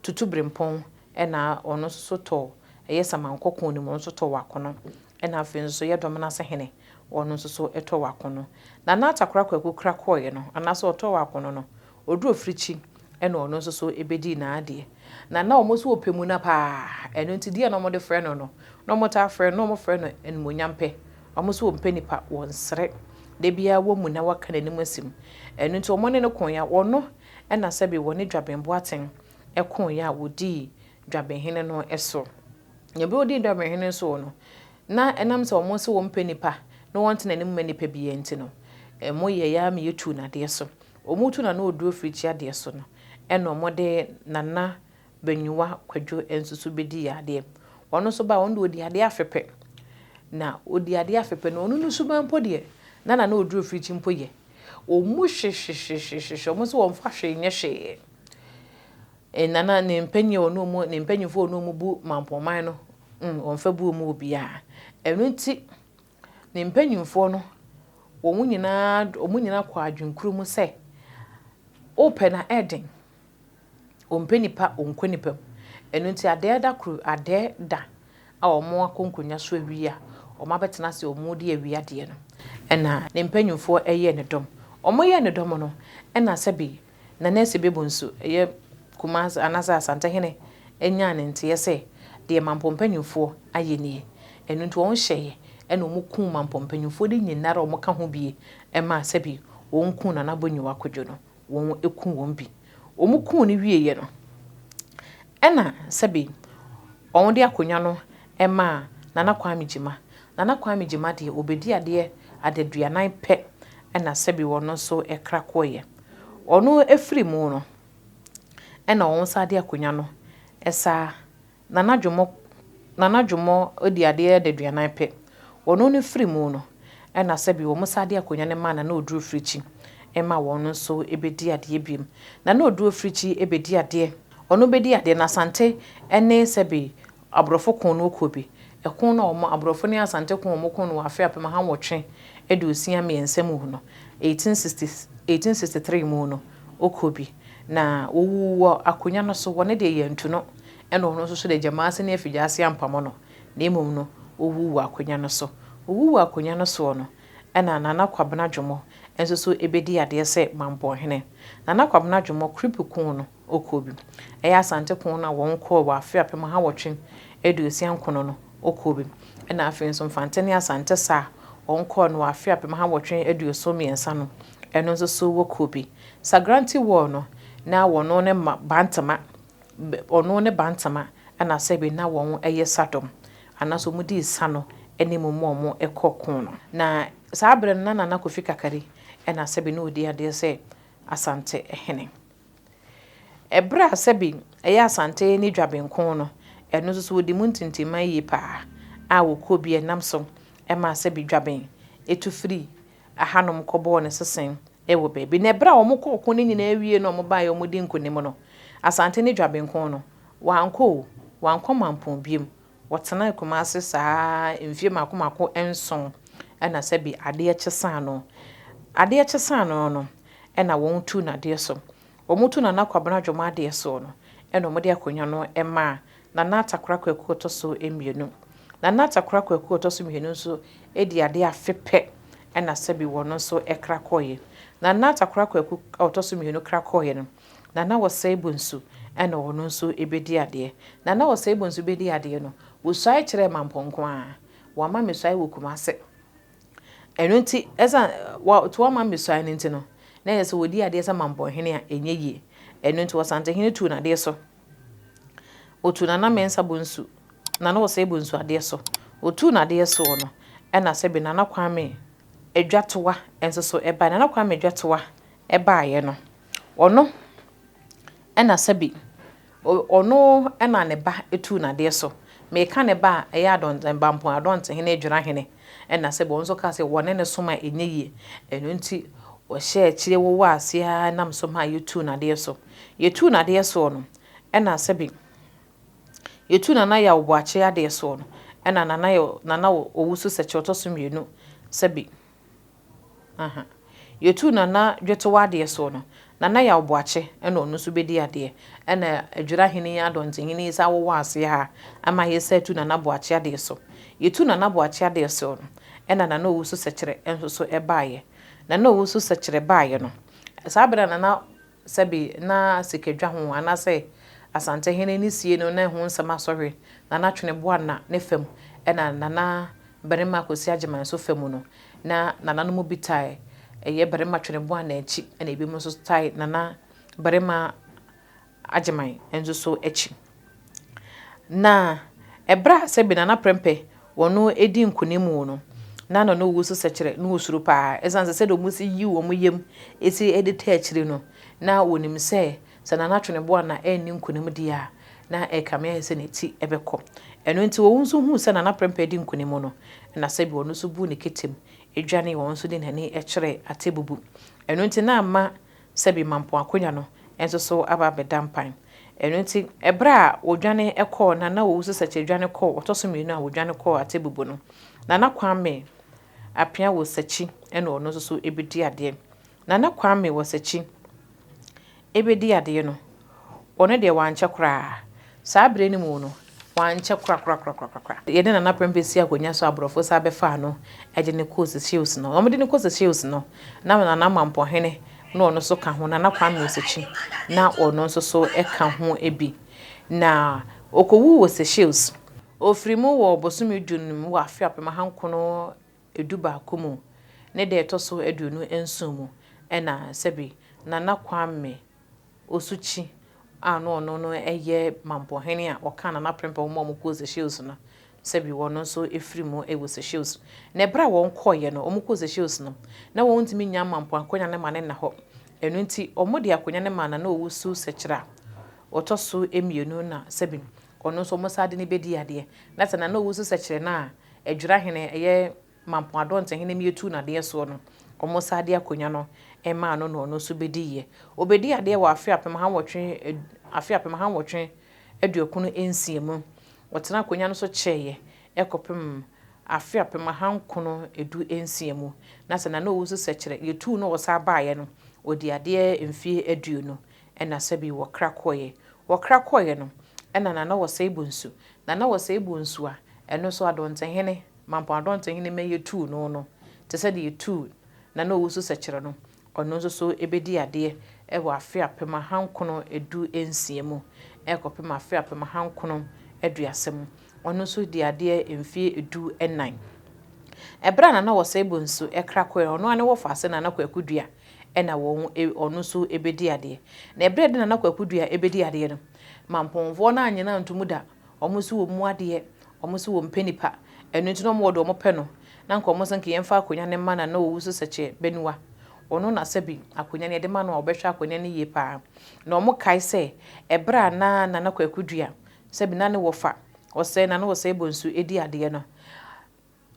Tutu Brempɔn, ɛna ɔno nso so tɔɔ, ɛyɛ Samankɔ ko no mu, ɔno nso tɔɔ wɔ akono. Ɛna afei nso yɛ dɔm no ase hene, ɔno nso so tɔɔ wɔ akono. Nana Atakora Kwaku kra kɔeɛ no, anaasɛ ɔtɔɔ wɔ akono no, Ɔduru ofirikyi ɛna ɔno nso so ɛbɛdii n'adeɛ. Na na wɔn nso wɔ pɛ mu na paa, ɛno nti deɛ na wɔde frɛ no no, na wɔtaa frɛ no, na wɔfrɛ no animuonyampɛ. Wɔn nso wɔmpɛ nipa, wɔnsere. Da biara wɔmmu na wɔaka n'anim asi mu. Ɛno nti wɔne no koeɛ a, ɔno na sɛbe wɔne Dwaben Boateng koeɛ a wɔdii Dwabenhene no so. Na berɛ a wɔdii Dwabenhene no soɔ no, na ɛnam sɛ wɔn nso wɔmpɛ nipa na wɔntena anim mma nipa biara nti no, wɔyɛeɛ ara ma yɛtuu no adeɛ so. Wɔretu Nana Oduro Firikyi adeɛ so no, ɛna wɔde Nana Banyuwa Kwadwo nso so bɛdii adeɛ. Ɔno nso baeɛ, ɔno deɛ ɔdii adeɛ afe pɛ. Na ɔdii adeɛ afe pɛ no, ɔno ne suban mpo deɛ, na Nana Oduro Firikyi mpo yɛ. Wɔn hwehwehwehwehwɛ, wɔn nso wɔmfa hwee nyɛ hwee. Nana ne mpanyin a ɔne wɔn, ne mpanyinfoɔ a ɔne wɔn bu Mampɔnman no, mm, wɔmfa bu wɔn wɔ biara. Ɛno nti, Ne mpanimfoɔ no, wɔn nyinaa wɔn nyinaa kɔɔ adwenkoro mu sɛ, Wopɛ na ɛyɛ den. Ɔmpɛ nipa, ɔnkɔ nipa mu. Ɛno nti adɛɛ da koro, adɛɛ da a wɔn akɔ nkonnwa so awie a, wɔn abɛtena ase wɔn redi awia deɛ no, ɛna ne mpanimfoɔ yɛɛ ne dɔm. Wɔyɛɛ ne dɔm no, ɛna sɛbe Nana Asibebo nso, ɛyɛ Kumasi anaasɛ Asantehene nyaa ne nteɛ sɛ deɛ Mampɔn mpanimfoɔ ayɛ nie. Ɛno nti wɔn hyɛeɛ ɛna wɔn kuu Mampɔn mpanimfoɔ no nyinara a wɔn ka ho bie ɛmaa sɛbi wɔn kuu Nana Bonyiwa Kwadwo no, wɔn kuu wɔn bi. Wɔn kuu no wieɛ no, ɛna sɛbi wɔn de akonwa no maa Nana Kwame Gyima. Nana Kwame Gyima deɛ ɔbɛdi adeɛ adaduanan pɛ ɛna sɛbi wɔn nso kra kɔeɛ. Ɔno firi mu no, ɛna wɔn san de akonnwa no saa. Nana Dwomo, Nana Dwomo di adeɛ adaduanan pɛ. Ɔno no firi mu no, ɛna sɛbi wɔn san de akonnwa no maa Nana Oduro Firikyi ma wɔn nso bɛdi adeɛ biom. Nana Oduro Firikyi bɛdi adeɛ, ɔno bɛdi adeɛ no Asante ne sɛbi Aborɔfo ko no kɔ bi. Ɛko no a wɔn, aborɔfo ne Asante ko a wɔko no wɔ afe 1863 mu no, 1860, 1863 mu no, ɔkɔ bi. Na wɔwuu wɔ akonwa no so, wɔn deɛ yɛantu no, ɛna ɔno nso so deɛ Gyamaase ne Afigyaase ampamo no, na mmom no, ɔwuu wɔ akonwa no so. Ɔwuu wɔ akonwa no soɔ no, ɛna Nana Kwabena Dwomo nso so bɛdii adeɛ sɛ Mampɔnhene. Nana Kwabena Dwomo, Kripi ko no, ɔkɔɔ bi. Ɛyɛ Asante ko no a wɔn kɔɔ wɔ afe 1869 no, ɔkɔɔ bi. Ɛna afei nso Mfante ne Asante sa a wɔn kɔɔ no wɔ afe 1873 no, ɛno nso so wɔkɔɔ bi. Sagranti War no, na wɔn ne Bantama, ɔno ne Bantama ɛna sɛbe na wɔn yɛ sa dɔm, anaasɛ wɔn dii sa no anim ma wɔn kɔ ko no. Na. Saa berɛ no na Nana Kofi Kakari na sɛbe na ɔdi adeɛ sɛ Asante hene. Ɛberɛ a sɛbe ɛyɛ Asante ne Dwabenko no, ɛno nso so wɔdi mu ntintimman yie pa ara a wɔkuo bi nam so maa sɛbe Dwaben tu firii ahanom kɔbɔɔ ne sesen wɔ baabi. Na ɛberɛ a wɔkɔɔ ɔko no nyinaa wie na wɔbaeɛ a wɔdi nkonim no, Asante ne Dwabenko no, wɔankɔ o, wɔankɔ Mampong biom. Wɔtenaa Kumase saa ara mfeɛ mmaako mmaako nson ɛna sɛbe adeɛ kye saa no. Adeɛ kye saa no no, ɛna wɔtuu no adeɛ so. Wɔtuu Nana Kwabena Dwomah adeɛ soɔ no, ɛna wɔde akonnwa no maa Nana Atakora Kwaku ɔtɔ so mmienu. Nana Atakora Kwaku ɔtɔ so mmienu nso dii adeɛ afe pɛ ɛna sɛbe wɔn nso kra kɔeɛ. Nana Atakora Kwaku a ɔtɔ so mmienu kra kɔeɛ no, Nana Osei Bonsu ɛna ɔno nso bɛdi adeɛ. Nana Osei Bonsu bɛdi adeɛ no, wɔsuae kyerɛɛ Mampong nko ara. Wamma mmesuae wɔ Kumase. Ɛno nti, ɛsiane wɔto ama mmesuae no nti no, na ɛyɛ sɛ wɔdi adeɛ sɛ Mampɔnhene a ɛnyɛ yie. Ɛno nti, Ɔsantehene tuu n'adeɛ so. Ɔtuu Nana Mensah Bonsu, Nana Osei Bonsu adeɛ so. Ɔtuu n'adeɛ soɔ no, ɛna sɛbe Nana Kwame Adwatoa nso so baeɛ. Nana Kwame Adwatoa baeɛ no, ɔno ɛna sɛbe ɔno na ne ba tuu n'adeɛ so. Meka ne ba a, ɛyɛ Adɔnten, Bampɔn Adɔntehene Adwirahene ɛna sɛbe ɔno nso kaa sɛ wɔne no som a ɛnyɛ yie. Ɛno nti, wɔhyɛɛ akyire wowɔ aseɛ ara nam so maa yɛtuu n'adeɛ so. Yɛtuu n'adeɛ soɔ no, ɛna sɛbe yɛtuu Nana Yaw Boakye adeɛ soɔ no, ɛna Nana Yaw, Nana Owusu Sɛkyɛ ɔtɔ so mmienu sɛbe Aha. Yɛtuu Nana Dwetowa adeɛ soɔ no, Nana Yaw Boakye ɛna ɔno nso bɛdi adeɛ. Ɛna Adwirahene yi, Adɔntehene yi san wowɔ aseɛ ha ama yɛsan tu Nana Boakye adeɛ so. Yɛtuu Nana Boakye adeɛ soɔ no, ɛna Nana Owusu Sɛkyerɛ nso so baeɛ. Nana Owusu Sɛkyerɛ baeɛ no, saa berɛ a Nana sɛbe na sikadwa ho anaasɛ Asantehene ne sie no na ɛho nsɛm asɔhwe Nana Tweneboa-Nna ne fa mu ɛna Nana Barima Kwesi Agyeman nso fa mu no, na nananom bi tae ɛyɛ Barima Tweneboa-Nna akyi ɛna ebinom nso tae Nana Barima Agyeman nso so akyi. Na ɛberɛ a sɛbe Nana Prempeh wɔn redi nkonim no, na Nana Owusu Sɛkyerɛ na ɔsuro pa ara. Ɛsiane sɛ sɛdeɛ wɔsi yi wɔn yam si de taa akyire no, na wɔnim sɛ sɛ Nana Tweneboa na anni nkonim deɛ a, na ɛrekame ayɛ sɛ ne ti bɛkɔ. Ɛno nti wɔn nso huu sɛ Nana Prempeh adi nkonim no, na sɛbi ɔno nso buu ne ketem dwanee wɔn nso de n'ani kyerɛɛ Atebubu. Ɛno nti na ama sɛbi Mampong akonnwa no nso so aba abɛda mpan. Ɛno nti, ɛberɛ a wɔdwane kɔɔ Nana Owusu Sɛkyɛ dwane kɔɔ ɔtɔ so mmienu a wɔdwane kɔɔ Atebubu no, Nana Kwame Appiah wɔ Sakyi ɛna ɔno nso so bɛdi adeɛ. Nana Kwame wɔ Sakyi bɛdi adeɛ no, ɔno deɛ wankyɛ koraa. Saa berɛ no mu no, wankyɛ korakorakorakora. Yɛde Nana Prempeh si akonnwa so a aborɔfo san bɛfaa no de no kɔɔ Seychelles no, wɔde no kɔ Seychelles no, na Nana Mampɔhene na ɔno nso ka ho, Nana Kwame Osekyi na ɔno nso so ka ho bi. Na ɔkɔwuu wɔ Seychelles. Ɔfiri mu wɔ bosome du no mu wɔ afe 1911 mu ne da ɛtɔ so 27 mu ɛna sɛbi Nana Kwame Osukyi a na ɔno no yɛ Mampɔhene a ɔka Nana Prempeh ho ma wɔkɔɔ Seychelles no, sɛbi wɔn nso firi mu wɔ Seychelles. Na ɛberɛ a wɔn kɔeɛ no, wɔn kɔɔ Seychelles no, na wɔn ntumi nnya Mampɔn akonnwa no ma ne nna hɔ. Ɛno nti, wɔn de akonnwa no maa Nana Owusu Sɛkyerɛ a ɔtɔ so mmienu na sɛbi ɔno nso wɔn san de no bɛdi adeɛ. Na sɛ Nana Owusu Sɛkyerɛ no a Adwirahene ɛyɛ Mampɔn Adɔntehene mmiɛtu n'adeɛ soɔ no, wɔn san de akonnwa no maa no na ɔno nso bɛdiiɛ. Ɔbɛdii adeɛ wɔ afe 1896 mu. Ɔtena akonnwa no so kyɛeɛ ɛkɔpem afe 1916 mu. Na sɛ Nana Owusu Sɛkyerɛ yɛtuu no ɔsan baeɛ no, ɔdi adeɛ mfeɛ 20 ɛna sɛbi wɔkra kɔeɛ. Wɔkra kɔeɛ no, ɛna Nana Osei Bonsu. Nana Osei Bonsu a, ɛno nso Adɔntehene, Mampɔn Adɔntehene ma yɛtuu no no, te sɛ deɛ yɛtuu Nana Owusu Sɛkyerɛ no, ɔno nso so bɛdi adeɛ ɛwɔ afe 1916 mu ɛkɔpem afe 1930 mu. Ɔno nso di adeɛ mfeɛ 14. Ɛberɛ a Nana Osei Bonsu ɛkra kɔeɛ no, ɔno ara ne wɔfa ase Nana Kwaku Dua ɛna wɔn ɔno nso bɛdi adeɛ. Na ɛberɛ a yɛde Nana Kwaku Dua bɛdi adeɛ no, Mampɔnfoɔ no anyina ntom da. Wɔn nso wɔ mu adeɛ, wɔn nso wɔ mpɛ nipa. Ɛno nti na wɔn wɔ deɛ wɔn pɛ no. Na nka wɔn sɛ nka yɛmfa akonnwa no mma Nana Owusu Sɛkyɛ Bɛnuwa. Ɔno na sɛbi akonnwa no yɛde ma no a ɔbɛhwɛ akonnwa no yie paa. Na wɔkae sɛ ɛberɛ a na Nana Kwaku Dua, sɛbi na ne wɔfa, Ɔsɛe, Nana Ɔsɛe Bonsu di adeɛ no,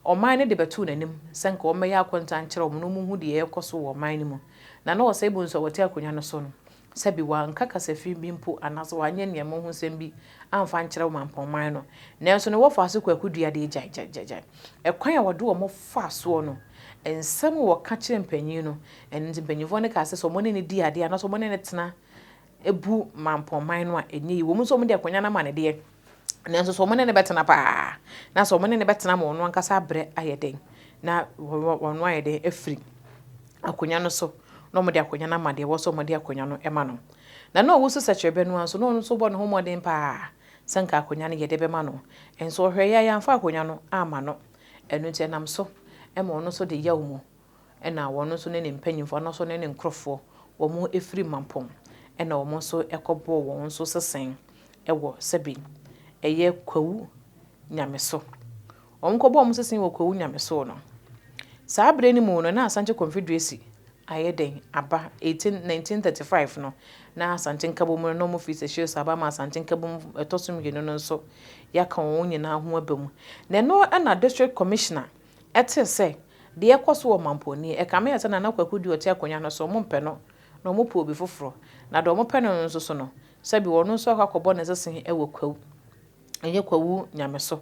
ɔman no de bɛtoo n'anim sɛ nka ɔmmɛyɛ akonta nkyerɛ wɔn na wɔnhu deɛ ɛrekɔ so wɔ ɔman no mu. Na na Ɔsɛe Bonsu a ɔte akonnwa no so no, sɛbi wanka kasafi bi mpo anaasɛ wanyɛ nneɛma-hu-nsɛm bi amfa ankyerɛ ɔmampɔnman no. Nanso ne wɔfaase Kwaku Dua deɛ gyae, gyae, gyae, gyae. Ɛkwan a wɔde wɔn faa soɔ no, nsɛm a wɔka kyerɛɛ mpanyin no, ɛno nti mpanimfoɔ no kaa sɛ sɛ wɔne no di adeɛ anaasɛ wɔne no tena bu mampɔnman no a, ɛnyɛ yie. Wɔn nso wɔde akonnwa no ama no deɛ, nanso sɛ wɔne no bɛtena paa, na sɛ wɔne no bɛtena ma ɔno ankasa abrɛ ayɛ dɛn, na wɔn ayɛ dɛn afiri akonnwa no so, na wɔde akonnwa no ama deɛ ɛwɔ sɛ wɔde akonnwa no ma no. Na na ɔwusu sɛkyerɛbɛ no ara nso, na ɔno nso bɔ ne ho mmɔden paa sɛ nka akonnwa no yɛde bɛma no. Nso ɔhwɛeɛ a yɛamfa akonnwa no amma no. Ɛno nti ɛnam so ma ɔno nso de yaw mu na wɔn nso ne ne mpanyimfoɔ anaasɛ ɔne ne nkurɔfoɔ wɔn firi Mampong na wɔn nso kɔbɔɔ wɔn nso sesɛn wɔ sɛbi ɛyɛ Kwawu Nyameso. Wɔn kɔbɔɔ wɔn sesɛn wɔ Kwawu Nyameso no, saa berɛ no mu no na Asante Confederacy ayɛ dɛn aba 18 1935 no na Asante Nkabom no na wɔn firi Seychelles aba ama Asante Nkabom ɛtɔ so mmienu no nso yɛaka wɔn nyinaa ho aba mu. Na ɛno na District Commissioner Ɛte sɛ deɛ ɛkɔ so wɔ Mampong nie. Ɛkame ayɛ sɛ Nana Kwaku deɛ ɔte akonnwa no so, wɔmpɛ no, na wɔpɛ obi foforɔ. Na deɛ wɔpɛ no no nso so no, sɛbi ɔno nso akɔ akɔbɔ ne sese wɔ Kwawu, ɛnyɛ Kwawu Nyameso.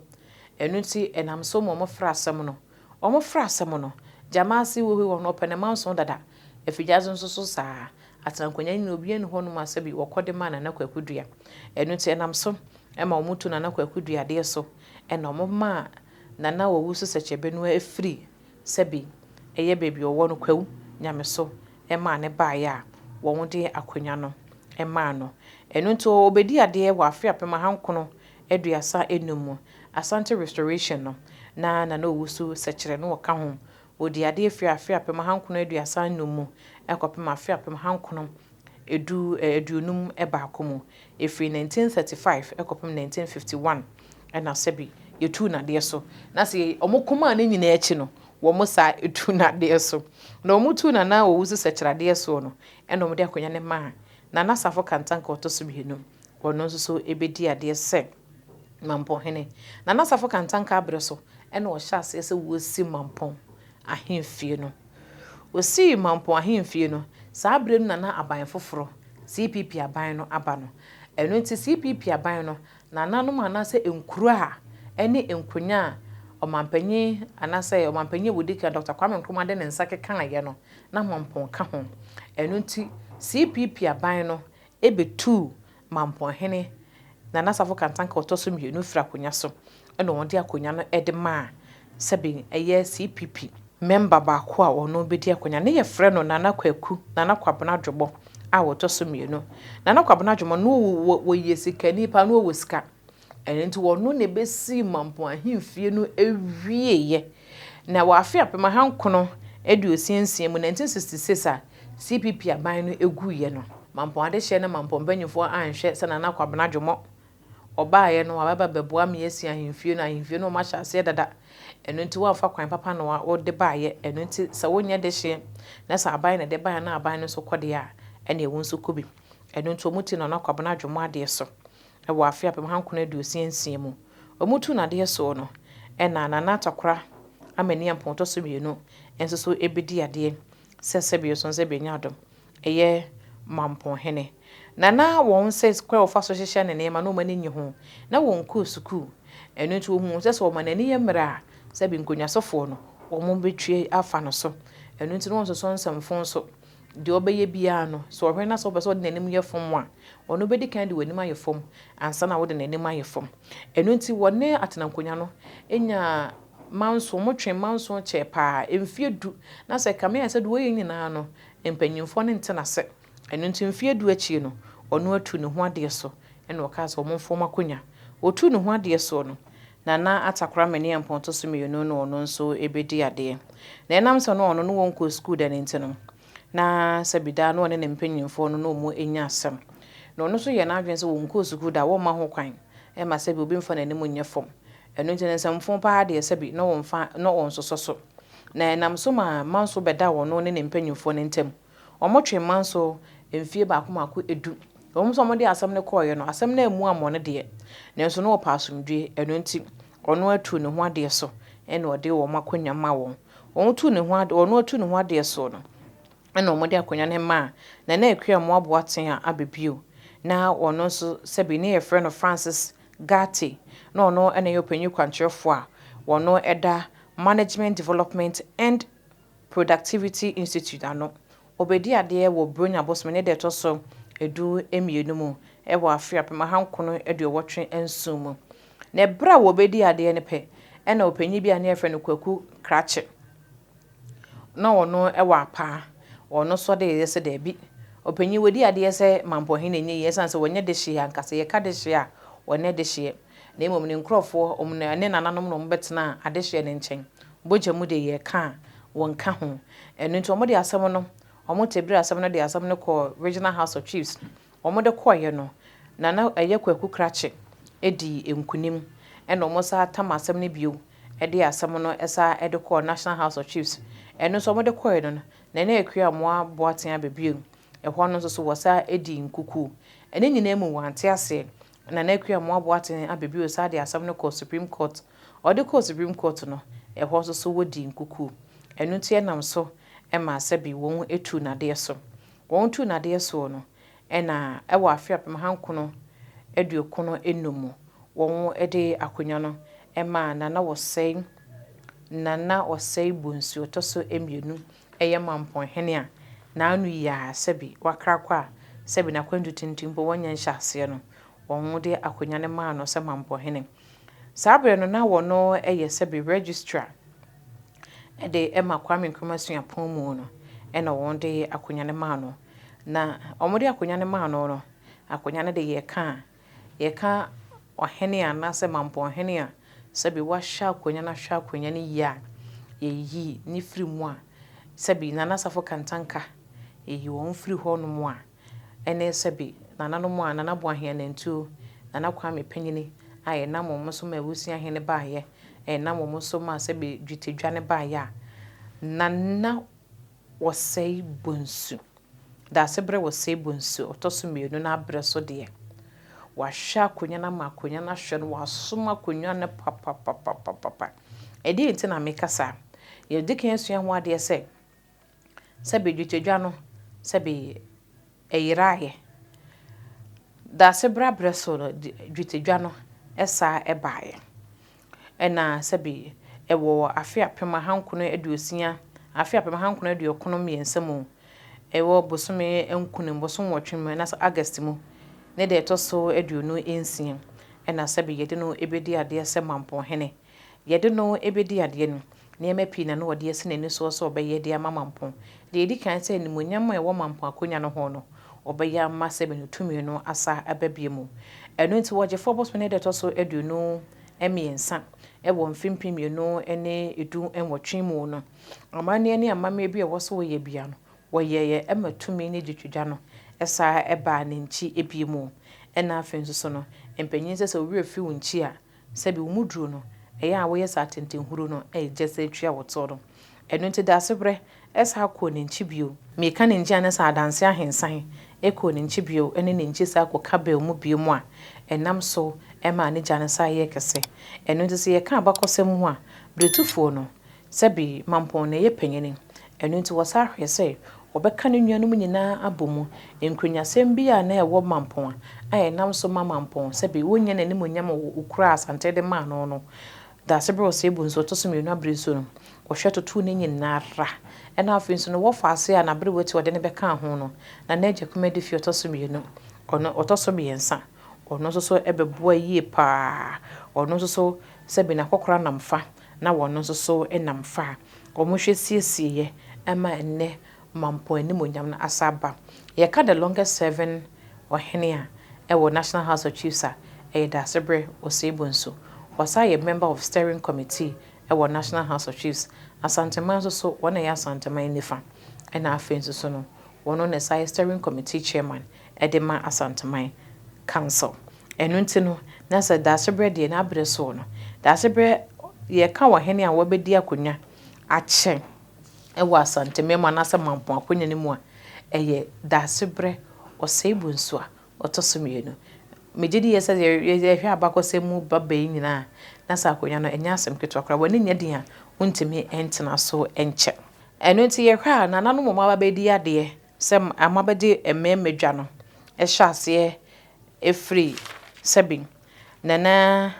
Ɛno nti, ɛnam so ma wɔfrɛ asɛm no. Wɔfrɛ asɛm no, Gyamaase wɔ hɔ yi, ɔno ɔpɛ ne manso dada. Afigyaase nso so saa ara. Atenankonnwa no nyinaa, obiara nni hɔnom a sɛbi wɔkɔ de ma Nana Kwaku Dua. Ɛno nti, ɛnam so ma wɔtu Nana Kwaku Dua adeɛ so, ɛna wɔmaa Nana Owusu Sɛkyɛbɛnua firi sɛbi ɛyɛ baabi ɔwɔ no Kwawu Nyameso maa no baeɛ a wɔn de akonwa no maa no. Ɛno nti ɔbɛdii adeɛ wɔ afe 1935 mu, Asante Restoration no, na Nana Owusu Sɛkyerɛ no ɔka ho. Ɔdii adeɛ firi afe 1935 mu kɔpem afe 1951 mu. Ɛfiri 1935 kɔpem 1951 na sɛbi yɛtuu no adeɛ so. Na sɛ wɔn ko maa ne nyinaa akyi no, wɔn saa tuu no adeɛ so. Na wɔn tuu Nana Owusu Sɛkyerɛ adeɛ soɔ no, ɛna wɔn de akonnwa no maa Nana Safo Kantanka ɔtɔ so mmienu. Ɔno nso so bɛdii adeɛ sɛ Mampɔnhene. Nana Safo Kantanka aberɛ so ɛna ɔhyɛ aseɛ sɛ wɔresi Mampɔn ahemfie no. Wɔsii Mampɔn ahemfie no, saa berɛ no na na aban foforɔ, CPP aban no aba no. Ɛno nti CPP aban no, nananom anaasɛ nkuro a ɛne nkonya a ɔmanpanyin anaasɛ ɔmanpanyin a wɔdi kan Dɔkta Kwame Nkrumah de ne nsa kekaeɛ no, na Mampɔn ka ho. Ɛno nti CPP aban no bɛtuu Mampɔnhene Nana Safo Kantanka a ɔtɔ so mmienu firi akonnwa so na wɔde akonnwa no de maa sɛbe ɛyɛ CPP mɛmba baako a ɔno bɛdi akonnwa no yɛfrɛ no Nana Kwaku Nana Kwabena Dwomɔ a ɔtɔ so mmienu. Nana Kwabena Dwomɔ no wɔyɛ sikani paa na ɔwɔ sika. Ɛno nti ɔno na ɛbɛsii Mampɔn ahemfie no wieeɛ. Na wɔ afe 1966 mu, 1966 a CPP aban no guiɛ no, Mampɔn adehyeɛ ne Mampɔn mpanimfoɔ anhwɛ sɛ Nana Kwabena Dwomɔ ɔbaeɛ no wabɛba bɛboa me asi ahemfie no, ahemfie no wɔahyɛ aseɛ dada, ɛno nti woamfa kwan papa na wode baeɛ, ɛno nti sɛ wonyɛ dehyeɛ na sɛ aban na ɛde baeɛ na aban no nso kɔ deɛ a, ɛneɛ wo nso kɔ bi. Ɛno nti wɔti Nana Kwabena Dwomɔ adeɛ so wɔ afe 1966 mu. Wɔtuu no adeɛ soɔ no, ɛna Nana Atakora Amaniampɔn ɔtɔ so mmienu nso so bɛdii adeɛ sɛ sɛbi ɔso sɛ bɛnya adom ɛyɛ Mampɔnhene. Na na wɔn sɛ kwan a wɔfa so hyehyɛ ne nneɛma no wɔn ani nnye ho. Na wɔnkɔɔ sukuu. Ɛno nti wɔhuu sɛ sɛ wɔma n'ani yɛ mmerɛ a, sɛbi nkonnwasofoɔ no, wɔbɛtwi afa no so. Ɛno nti na wɔnsosɔ nsɛmfo nso. Deɛ ɔbɛyɛ biara no, sɛ ɔhwɛ na sɛ wopɛ sɛ ɔde n'anim yɛ fam a, ɔno bɛdi kan de w'anim ayɛ fam ansa na wode n'anim ayɛ fam. Ɛno nti wɔne atenankonnwa no nyaa manso, wɔtwee manso kyɛɛ paa, mfeɛ du. Na sɛ ɛkame ayɛ sɛ deɛ wɔyɛ nyinaa no, mpanimfoɔ no nte n'ase. Ɛno nti mfeɛ du akyiri no, ɔno atu ne ho adeɛ so, ɛna ɔkaa sɛ wɔmfa wɔn akonnwa. Ɔtuu ne ho adeɛ soɔ no, Nana Atakora Maniampɔn ɔtɔ so mmienu na ɔno nso bɛdi adeɛ. Na ɛnam sɛ na ɔno no wɔnkɔɔ sukuu da no nti no, na sɛbi daa na ɔne ne mpanimfoɔ no na wɔn nya asɛm. Na ɔno nso yɛɛ n'adwene sɛ wɔnkɔɔ sukuu da a, wɔmma ho kwan mma sɛbi obi mfa n'anim nyɛ fam. Ɛno nti no nsɛmfoo paa deɛ sɛbi na wɔmfa na wɔnsosɔ so. Na ɛnam so maa Manso bɛdaa ɔno ne ne mpanyimfoɔ no ntam. Wɔtwee Manso mfie baako mmaako du. Ɛwom sɛ wɔde asɛm no kɔeɛ no, asɛm no ammu ammɔ no deɛ, nanso na ɔpɛ asomdwoeɛ. Ɛno nti, ɔno atuu ne ho adeɛ so na ɔde wɔn akonnwa maa wɔn. Wɔtuu ne ho ade, ɔno atuu ne ho adeɛ soɔ no, ɛna wɔde akonnwa no maa Nana Akua Amoah Boateng a aba bio. Na ɔno nso, sɛbi ne yɛfrɛ no Francis Ghartey, na ɔno na ɛyɛ ɔpanyin kwankyerɛfoɔ a ɔno da Management Development and Productivity Institute ano. Ɔbɛdii adeɛ wɔ Buronya bosome ne da ɛtɔ so 12 mu wɔ afe 1987 mu. Na ɛberɛ a wɔbɛdii adeɛ no pɛ na ɔpanyin bi a na yɛfrɛ no Kwaku Krakye, na ɔno wɔ apaa, ɔno nso de yɛ sɛ daabi, ɔpanyin wɔdi adeɛ sɛ Mampɔhene nyɛ yie ɛsiane sɛ wɔnyɛ dehyeɛ ankasa, yɛka dehyeɛ a wɔnyɛ dehyeɛ. Na mmom ne nkurɔfoɔ, wɔn ne nananom na wɔbɛtenaa adehyeɛ no nkyɛn. Bogya mu deɛ yɛka a, wɔnka ho. Ɛno nti wɔde asɛm no, wɔtebere asɛm no de asɛm no kɔɔ Regional House of Chiefs. Wɔde kɔeɛ no, Nana ɛyɛ Kwaku Krakye dii nkunim. Ɛna wɔsan tam asɛm no bio de asɛm no san de kɔɔ National House of Chiefs. Ɛno nso wɔde kɔeɛ no, Nana Akua Amoah Boateng aba bio. Ɛhɔ no nso so wɔsan dii nkukuo. Ne nyinaa mu wɔante aseɛ. Nana Akua Amoah Boateng aba bio san de asɛm no kɔɔ Supreme Court. Ɔde kɔɔ Supreme Court no, ɛhɔ nso so wɔdii nkukuo. Ɛno nti ɛnam so maa sɛbe wɔtuu n'adeɛ so. Wɔtuu n'adeɛ soɔ no, ɛna wɔ afe 1995 mu, wɔde akonnwa no maa Nana Osei, Nana Osei Bonsu ɔtɔ so mmienu yɛ Mampɔnhene a n'ano yi ara sɛbe wakra kɔ a sɛbe n'akwantu tenten mpo wɔnyɛ nhyɛaseɛ no, wɔde akonnwa no maa no sɛ Mampɔnhene. Saa berɛ no na wɔno yɛ sɛbe registrar de ma Kwame Nkrumah Suapɔn mu no ɛna wɔde akonnwa no maa no. Na wɔde akonnwa no maa no no, akonnwa no de yɛka a, yɛka ɔhene anaasɛ Mampɔnhene a sɛbe wahyɛ akonnwa no ahwɛ akonnwa no yie a, yɛyi ne firi mu a, sɛbe Nana Safo Kantanka, yɛyi wɔn firi hɔnom a, ɛne sɛbe nananom a Nana Boahen Anantuo, Nana Kwame Panyini a yɛnam wɔn so ma Awusiahene baeɛ, ɛnam wɔn so ma sɛbe Dwetedwa no baeɛ a, Nana Osei Bonsu, Daasebrɛ Osei Bonsu ɔtɔ so mmienu no abrɛ so deɛ, wahwɛ akonnwa no ama akonnwa no ahwɛ no, wasom akonnwa no papapapapapa. Ɛdeɛn nti na meka saa? Yɛdi kan asua ho adeɛ sɛ, sɛbe dwetedwa no, sɛbe ɛyeraeɛ. Daasebrɛ abrɛ so no, dwetedwa no saa ɛbaeɛ. Ɛna sɛbe ɛwɔ afe 1960, afe 1993 mu, ɛwɔ bosome nkron, bosom 8 mu, anaasɛ August mu, ne deɛ ɛtɔ so 26, ɛna sɛbe yɛde no bɛdi adeɛ sɛ Mampɔnhene. Yɛde no bɛdi adeɛ no, nneɛma pii na na wɔde asi n'ani soɔ sɛ ɔbɛyɛ de ama Mampɔn. Deɛ ɛdi kan sɛ animuonyam a ɛwɔ Mampɔn akonnwa no ho no, ɔbɛyɛ ama sɛbe no tumi no asa aba bio mu. Ɛno nti wɔgyefoɔ bosome ne deɛ ɛtɔ so 23 ɛwɔ mfe 2018 mu no, amanneɛ ne amammerɛ bi a ɛwɔ so wɔyɛ bia no, wɔyɛeɛ ma tumi ne dwetwedwa no saa ɛbaa ne nkyi ebie mu. Ɛna afei nso so no, mpanyin sɛ sɛ wo werɛ fi wo nkyi a, sɛbi wo mu duro no, ɛyɛ a woyɛ saa tentenhuro no ɛgye sɛ atua wo toɔ no. Ɛno nti Daasebrɛ ɛsa kɔɔ ne nkyi bio. Meka ne nkyi a ne sɛ adanse ahensan ɛkɔɔ ne nkyi bio ɛne ne nkyi saa kɔka bɛl mu bio mu a ɛnam so ɛmaa ne gya no saa yɛ kɛse. Ɛno nti sɛ yɛka abakɔsɛm mu a, beretufoɔ no, sɛbi Mampɔn na ɛyɛ panyini. Ɛno nti wɔsa ahwɛ sɛ wɔbɛka ne nuanom nyinaa abɔ mu. Nkuronyasɛm bi a na ɛwɔ Mampɔn a ɛnam so ma Mampɔn sɛbi wɔnnya n'animonyam wɔ okura Asante de maa no no, Daasebrɛ Osei Bonsu ɔtɔ so mmienu abere so no, wɔhwɛ totoo ne nyinara. Ɛna afei nso no, wɔfa ase a n'aberewa ti ɔde ne bɛkaa ho no, na n'agya kuma de fi ɔtɔ so mmienu, ɔno ɔtɔ so mmiɛnsa, ɔno nso so ɛbɛboa yie paa. Ɔno nso so sɛbi n'akɔkora nam fa, na wɔn nso so nam fa a, wɔhwɛ siesieɛ ɛma ɛnnɛ Mampɔn animuonyam no asa aba. Yɛka the longest serving ɔhene a ɛwɔ National House of Chiefs a, ɛyɛ Daasebrɛ Osei Bonsu. Ɔsan yɛ member of steering committee ɛwɔ National House of Chiefs. Asanteman nso so, wɔn na ɛyɛ Asanteman nifa. Ɛna afei nso so no, wɔn na ɛsan yɛ steering committee chairman ɛde ma Asanteman Council. Ɛno nti no, na sɛ Daasebrɛ deɛ n'abrɛ soɔ no, Daasebrɛ yɛka ɔhene a wabɛdi akonnwa akyɛ wɔ Asanteman mu anaasɛ Mampong akonnwa no mu a, ɛyɛ Daasebrɛ Ɔsɛe Bonsu a ɔtɔ so mmienu. Megye di yɛ sɛ yɛhwɛ abakɔsɛm mu ba bɛ yi nyinaa a, na saa akonnwa no ɛnyɛ asɛm ketewa koraa. W'ani nyɛ den a, wontumi ntena so nkyɛ. Ɛno nti yɛhwɛ a, nananom a wɔaba abɛdi adeɛ sɛ wɔabɛgye mmarima dwa no hyɛ aseɛ firi sɛbi Nana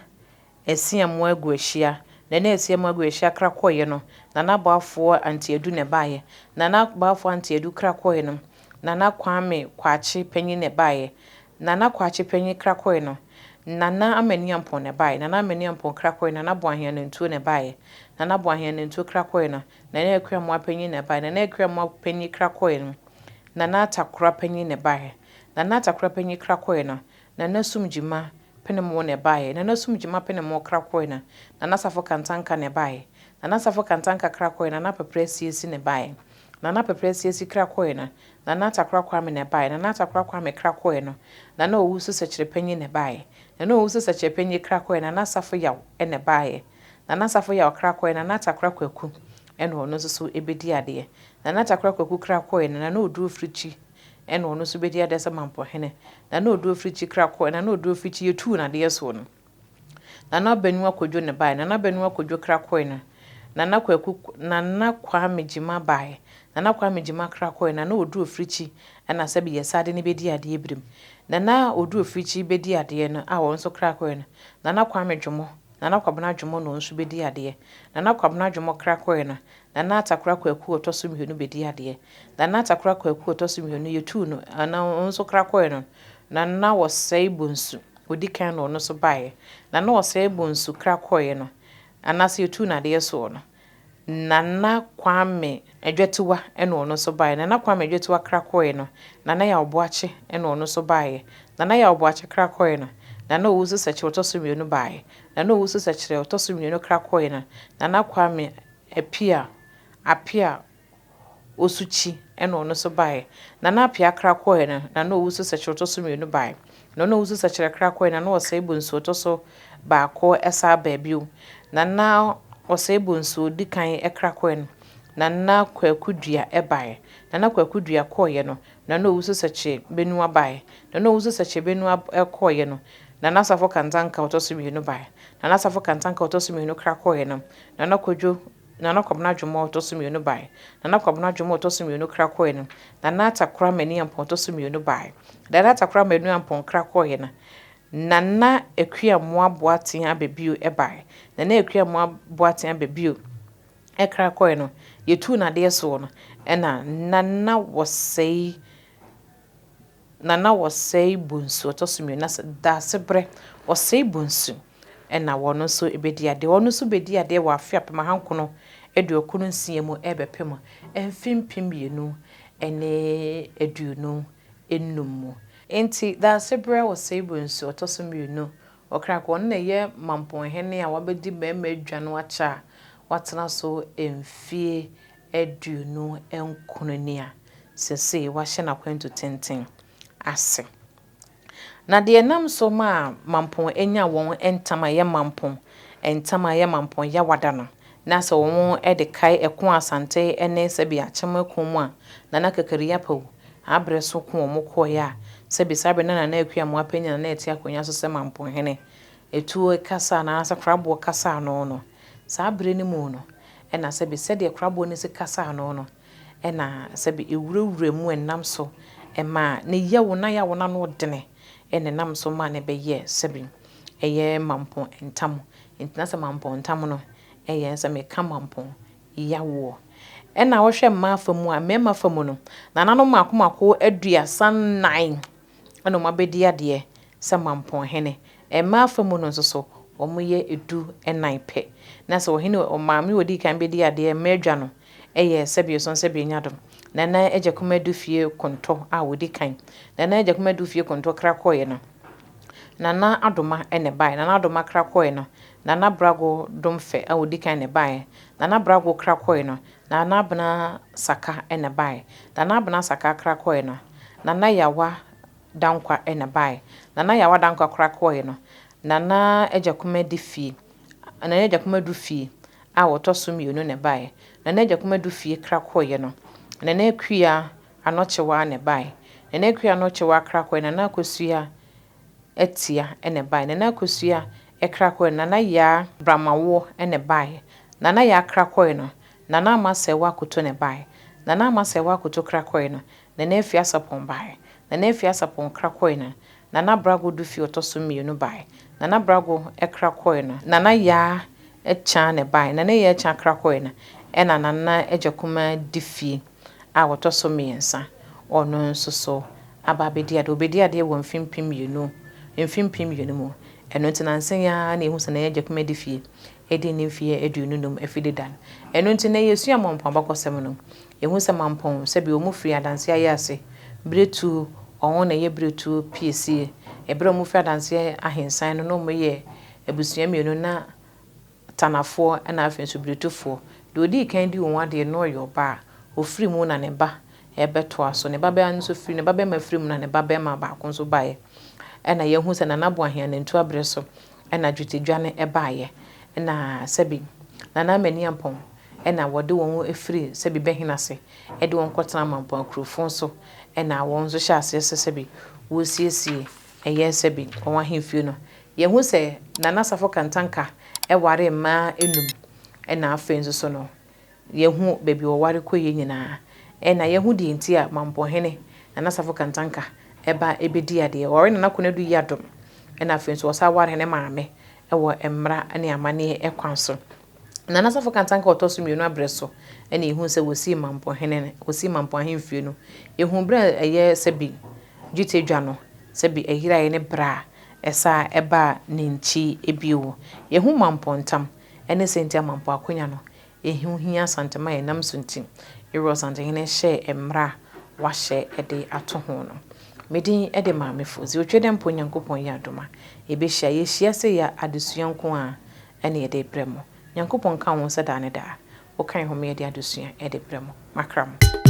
Asiamoa Aguahyia. Nana Asiamoa Aguahyia kra kɔeɛ no, Nana Boafoɔ Ante Adu na ɛbaeɛ. Nana Boafoɔ Ante Adu kra kɔeɛ no, Nana Kwame Kwakye Panyin na ɛbaeɛ. Nana Kwakye Panyin kra kɔeɛ no, Nana Amaniampɔn na ɛbaeɛ. Nana Amaniampɔn kra kɔeɛ no, Nana Boahen Anantuo na ɛbaeɛ. Nana Boahen Anantuo kra kɔeɛ no, Nana Akuamoah Panyin na ɛbaeɛ. Nana Akuamoah Panyin kra kɔeɛ no, Nana Atakora Panyin na ɛbaeɛ. Nana Atakora Panyin kra kɔeɛ no, Nana Sumgyima Penemoo na ɛbaeɛ. Nana Sumgyima Penemoo kra kɔeɛ no, Nana Safo Kantanka na ɛbaeɛ. Nana Safo Kantanka kra kɔeɛ no, Nana Pɛprɛ Asiesi na ɛbaeɛ. Nana Pɛprɛ Asiesi kra kɔeɛ no, Nana Atakora Kwame na ɛbaeɛ. Nana Atakora Kwame kra kɔeɛ no, Nana Owusu Sɛkyerɛ Panyin na ɛbaeɛ. Nana Owusu Sɛkyerɛ Panyin kra kɔeɛ no, Nana Safo Yaw na ɛbaeɛ. Nana Safo Yaw kra kɔeɛ no, Nana Atakora Kwaku na ɔno nso so bɛdi adeɛ. Nana Atakora Kwaku kra kɔeɛ no, Nana Oduo Firikyi na ɔno nso bɛdi adeɛ sɛ Mampɔhene. Nana Oduo Firikyi kra kɔeɛ, Nana Oduo Firikyi yɛtuu no adeɛ soɔ no, Nana Benua Kwadwo na ɛbaeɛ. Nana Benua Kwadwo kra kɔeɛ no, Nana Kwaku, Nana Kwame Gyima baeɛ. Nana Kwame Gyima kra kɔeɛ, Nana Oduo Firikyi na sɛbe yɛsaa de no bɛdi adeɛ birim. Nana Oduo Firikyi bɛdi adeɛ no a ɔno nso kra kɔeɛ no, Nana Kwame Dwomo, Nana Kwabena Dwomo na ɔno nso bɛdi adeɛ. Nana Kwabena Dwomo kra kɔeɛ no, Nana Atakora Kwaku a ɔtɔ so mmienu bɛdi adeɛ. Nana Atakora Kwaku a ɔtɔ so mmienu, yɛtuu no, anaa ɔno nso kra kɔeɛ no, Nana Wɔsɛe Bonsu, ɔdi kan na ɔno nso baeɛ. Nana Wɔsɛe Bonsu kra kɔeɛ no, anaasɛ yɛtuu no adeɛ soɔ no, Nana Kwame Adwatiwa na ɔno nso baeɛ. Nana Kwame Adwatiwa kra kɔeɛ no, Nana Yaw Boakye na ɔno nso baeɛ. Nana Yaw Boakye kra kɔeɛ no, Nana Owusu Sɛkyerɛ ɔtɔ so mmienu baeɛ. Nana Owusu Sɛkyerɛ ɔtɔ so mmienu kra kɔeɛ no, Nana Kwame Appiah, Appiah Osukyi na ɔno nso baeɛ. Nana Appiah kra kɔeɛ no, Nana Owusu Sɛkyerɛ ɔtɔ so mmienu baeɛ. Nana Owusu Sɛkyerɛ kra kɔeɛ no, Nana Osei Bonsu ɔtɔ so baako san baa bio. Nana Osei Bonsu ɔdi kan kra kɔeɛ no, Nana Kwaku Dua baeɛ. Nana Kwaku Dua kɔeɛ no, Nana Owusu Sɛkyerɛ Benua baeɛ. Nana Owusu Sɛkyerɛ Benua kɔeɛ no, Nana Asafo Kantanka ɔtɔ so mmienu baeɛ. Nana Asafo Kantanka ɔtɔ so mmienu kra kɔeɛ no, Nana Kwadwo Nana Kwabena Dwomɔ a ɔtɔ so mmienu baeɛ. Nana Kwabena Dwomɔ a ɔtɔ so mmienu kra kɔeɛ no, Nana Atakora Mani Ampɔn ɔtɔ so mmienu baeɛ. Nana Atakora Manu Ampɔn kra kɔeɛ no, Nana Akua Mmoa Boateng Ababio baeɛ. Nana Akua Mmoa Boateng Ababio kra kɔeɛ no, yɛtuu no adeɛ soɔ no, ɛna Nana Wɔsɛe Na na wɔsɛe bonsu ɔtɔ so mmienu, na sɛ Daasebrɛ ɔsɛe bonsu na wɔn nso bɛdi adeɛ. Wɔn nso bɛdi adeɛ wɔ afe 1996 mu rebɛpem mfe 2025 mu. Enti Daasebrɛ ɔsɛe bonsu ɔtɔ so mmienu, ɔkra kɔ, ɔno na ɛyɛ Mampɔnhene a wabɛdi mmarima adwa no akyɛ a watena so mfie 29 ni a seesei wahyɛ n'akwantu tenten ase. Na deɛ ɛnam so maa Mampong nya wɔn ntam a ɛyɛ Mampong ntam a ɛyɛ Mampong Yawada no, na sɛ wɔn de kae ɛko a Asante ne sɛbi Akyem ako mu a Nana Kakari Apawu abrɛ so ko wɔn kɔeɛ a sɛbi saa berɛ na Nana Akua Amoah Panyin a na ɛte akonnwa so sɛ Mampong hene etuo kasa anaasɛ koraboɔ kasa ano no, saa berɛ no mu no na sɛbi sɛdeɛ koraboɔ no si kasa ano no na sɛbi ɛwurawura mu ɛnam so maa ne yaw na yaw no ano dene na ɛnam so maa no bɛyɛɛ sɛbi ɛyɛ mampɔn ntam. Nti na sɛ mampɔn ntam no ɛyɛ sɛ meka mampɔn yawoɔ. Ɛna wohwɛ mmaa fa mu a, mmarima fa mu no, nananom mmaako mmaako 34 na wɔabɛdi adeɛ sɛ mampɔnhene. Mmaa fa mu no nso so, wɔyɛ du-nnan pɛ. Na sɛ ɔhene, ɔmaame a ɔdii kan bɛdii adeɛ, mmaa adwa no, yɛ Sɛbioson Sɛbionya-Dom, Nana Agyakum Adufie Kontɔ a ɔdi kan. Nana Agyakum Adufie Kontɔ kra kɔeɛ no, Nana Adoma na ɛbaeɛ. Nana Adoma kra kɔeɛ no, Nana Brago Domfɛ a ɔdi kan na ɛbaeɛ. Nana Brago kra kɔeɛ no, Nana Abena Saka na ɛbaeɛ. Nana Abena Saka kra kɔeɛ no, Nana Yawa Dankwa na ɛbaeɛ. Nana Yawa Dankwa kora kɔeɛ no, Nana Agya Kuma de fie. Nana Agyakum Adu fie a ɔtɔ so mmienu na ɛbaeɛ. Nana Agyakum Adu fie kra kɔeɛ no, Nana Akua Anɔkyewaa na ɛbaeɛ. Nana Akua Anɔkyewaa kra kɔeɛ, Nana Akosua Atia na ɛbaeɛ. Nana Akosua kra kɔeɛ no, Nana Yaa Bramawoɔ na ɛbaeɛ. Nana Yaa kra kɔeɛ no, Nana Ama Sɛɛwa Akoto na ɛbaeɛ. Nana Ama Sɛɛwa Akoto kra kɔeɛ no, Nana Afia Asapɔn baeɛ. Nana Afia Asapɔn kra kɔeɛ no, Nana Brago Dufie ɔtɔ so mmienu baeɛ. Nana Brago kra kɔeɛ no, Nana Yaa Kyaa na ɛbaeɛ. Nana Yaa Kyaa kra kɔeɛ no, ɛna Nana Agya Kumaa Difie a ɔtɔ so mmiɛnsa, ɔno nso so aba abɛdi adeɛ. Ɔbɛdii adeɛ wɔ mfe 2000, mfe 2000 mu. Ɛno nti nansa yi ara na yɛhu sɛ Nana Agya Kumaa Difie adi ne mfeɛ 25 afi deda no. Ɛno nti nnɛ yɛsua Mampɔn abakɔsɛm no, yɛhu sɛ Mampɔn sɛbi wɔn firi Adanseɛ Ayaase, Biretuo, wɔn na ɛyɛ Biretuo Piesie. Ɛberɛ a wɔfiri Adanseɛ Ahensan no na wɔyɛ abusua mmienu na Tanafoɔ na afei nso Biretufoɔ. Deɛ ɔdii kan dii wɔn adeɛ no na ɔyɛ ɔbaa. Ɔfiri mu na ne ba rebɛtoa so. Ne babaa no nso firi, ne babarima firi mu na ne babarima baako nso baeɛ. Ɛna yɛhu sɛ Nana Boahen Anantu aberɛ so na dwetɛdwa no baeɛ. Na sɛbi Nana Amaniampɔn na wɔde wɔn firi sɛbi Bɛhene ase de wɔn kɔtena Mampɔn Akurofon so na wɔn nso hyɛɛ aseɛ sɛ sɛbi wɔresiesie ɛyɛ sɛbi wɔn ahemfie no. Yɛhu sɛ Nana Safo Kantanka waree mmaa nnum na afei nso so no Yɛahu baabi a wɔware kɔeɛ nyinaa. Ɛna yɛahu deɛ nti a Mampɔhene Nana Safo Kantanka ba bɛdii adeɛ. Ɔware Nana Konadu Yiadom ɛna afei nso ɔsan ware ne maame wɔ mmara ne amanneɛ kwan so. Nana Safo Kantanka a ɔtɔ so mmienu aberɛ so na yɛhuu sɛ wɔsii Mampɔhene, wɔsii Mampɔn ahemfie no. Yɛhuu berɛ a ɛyɛ sɛbi dwetɛ dwa no, sɛbi ɛyeraeɛ ne berɛ a ɛsan ɛbaa ne nkyi bio. Yɛhu Mampɔntam ne sɛ nti a Mampɔn akonya no Ehu hia Asantema a ɛnam so nti Ewura Ɔsantehene hyɛɛ mmara a wahyɛ de ato ho no. Me din de Maame Fodzi. Otwa dɛ mpo Nyankopɔn yɛ adom a, yɛbɛhyia. Yɛhyia sei a, adesua nko ara na yɛde rebrɛ mo. Nyankopɔn nka wo ho sɛ daa ne daa. Woka yɛn ho ma yɛde adesua de brɛ mo. Makra mo.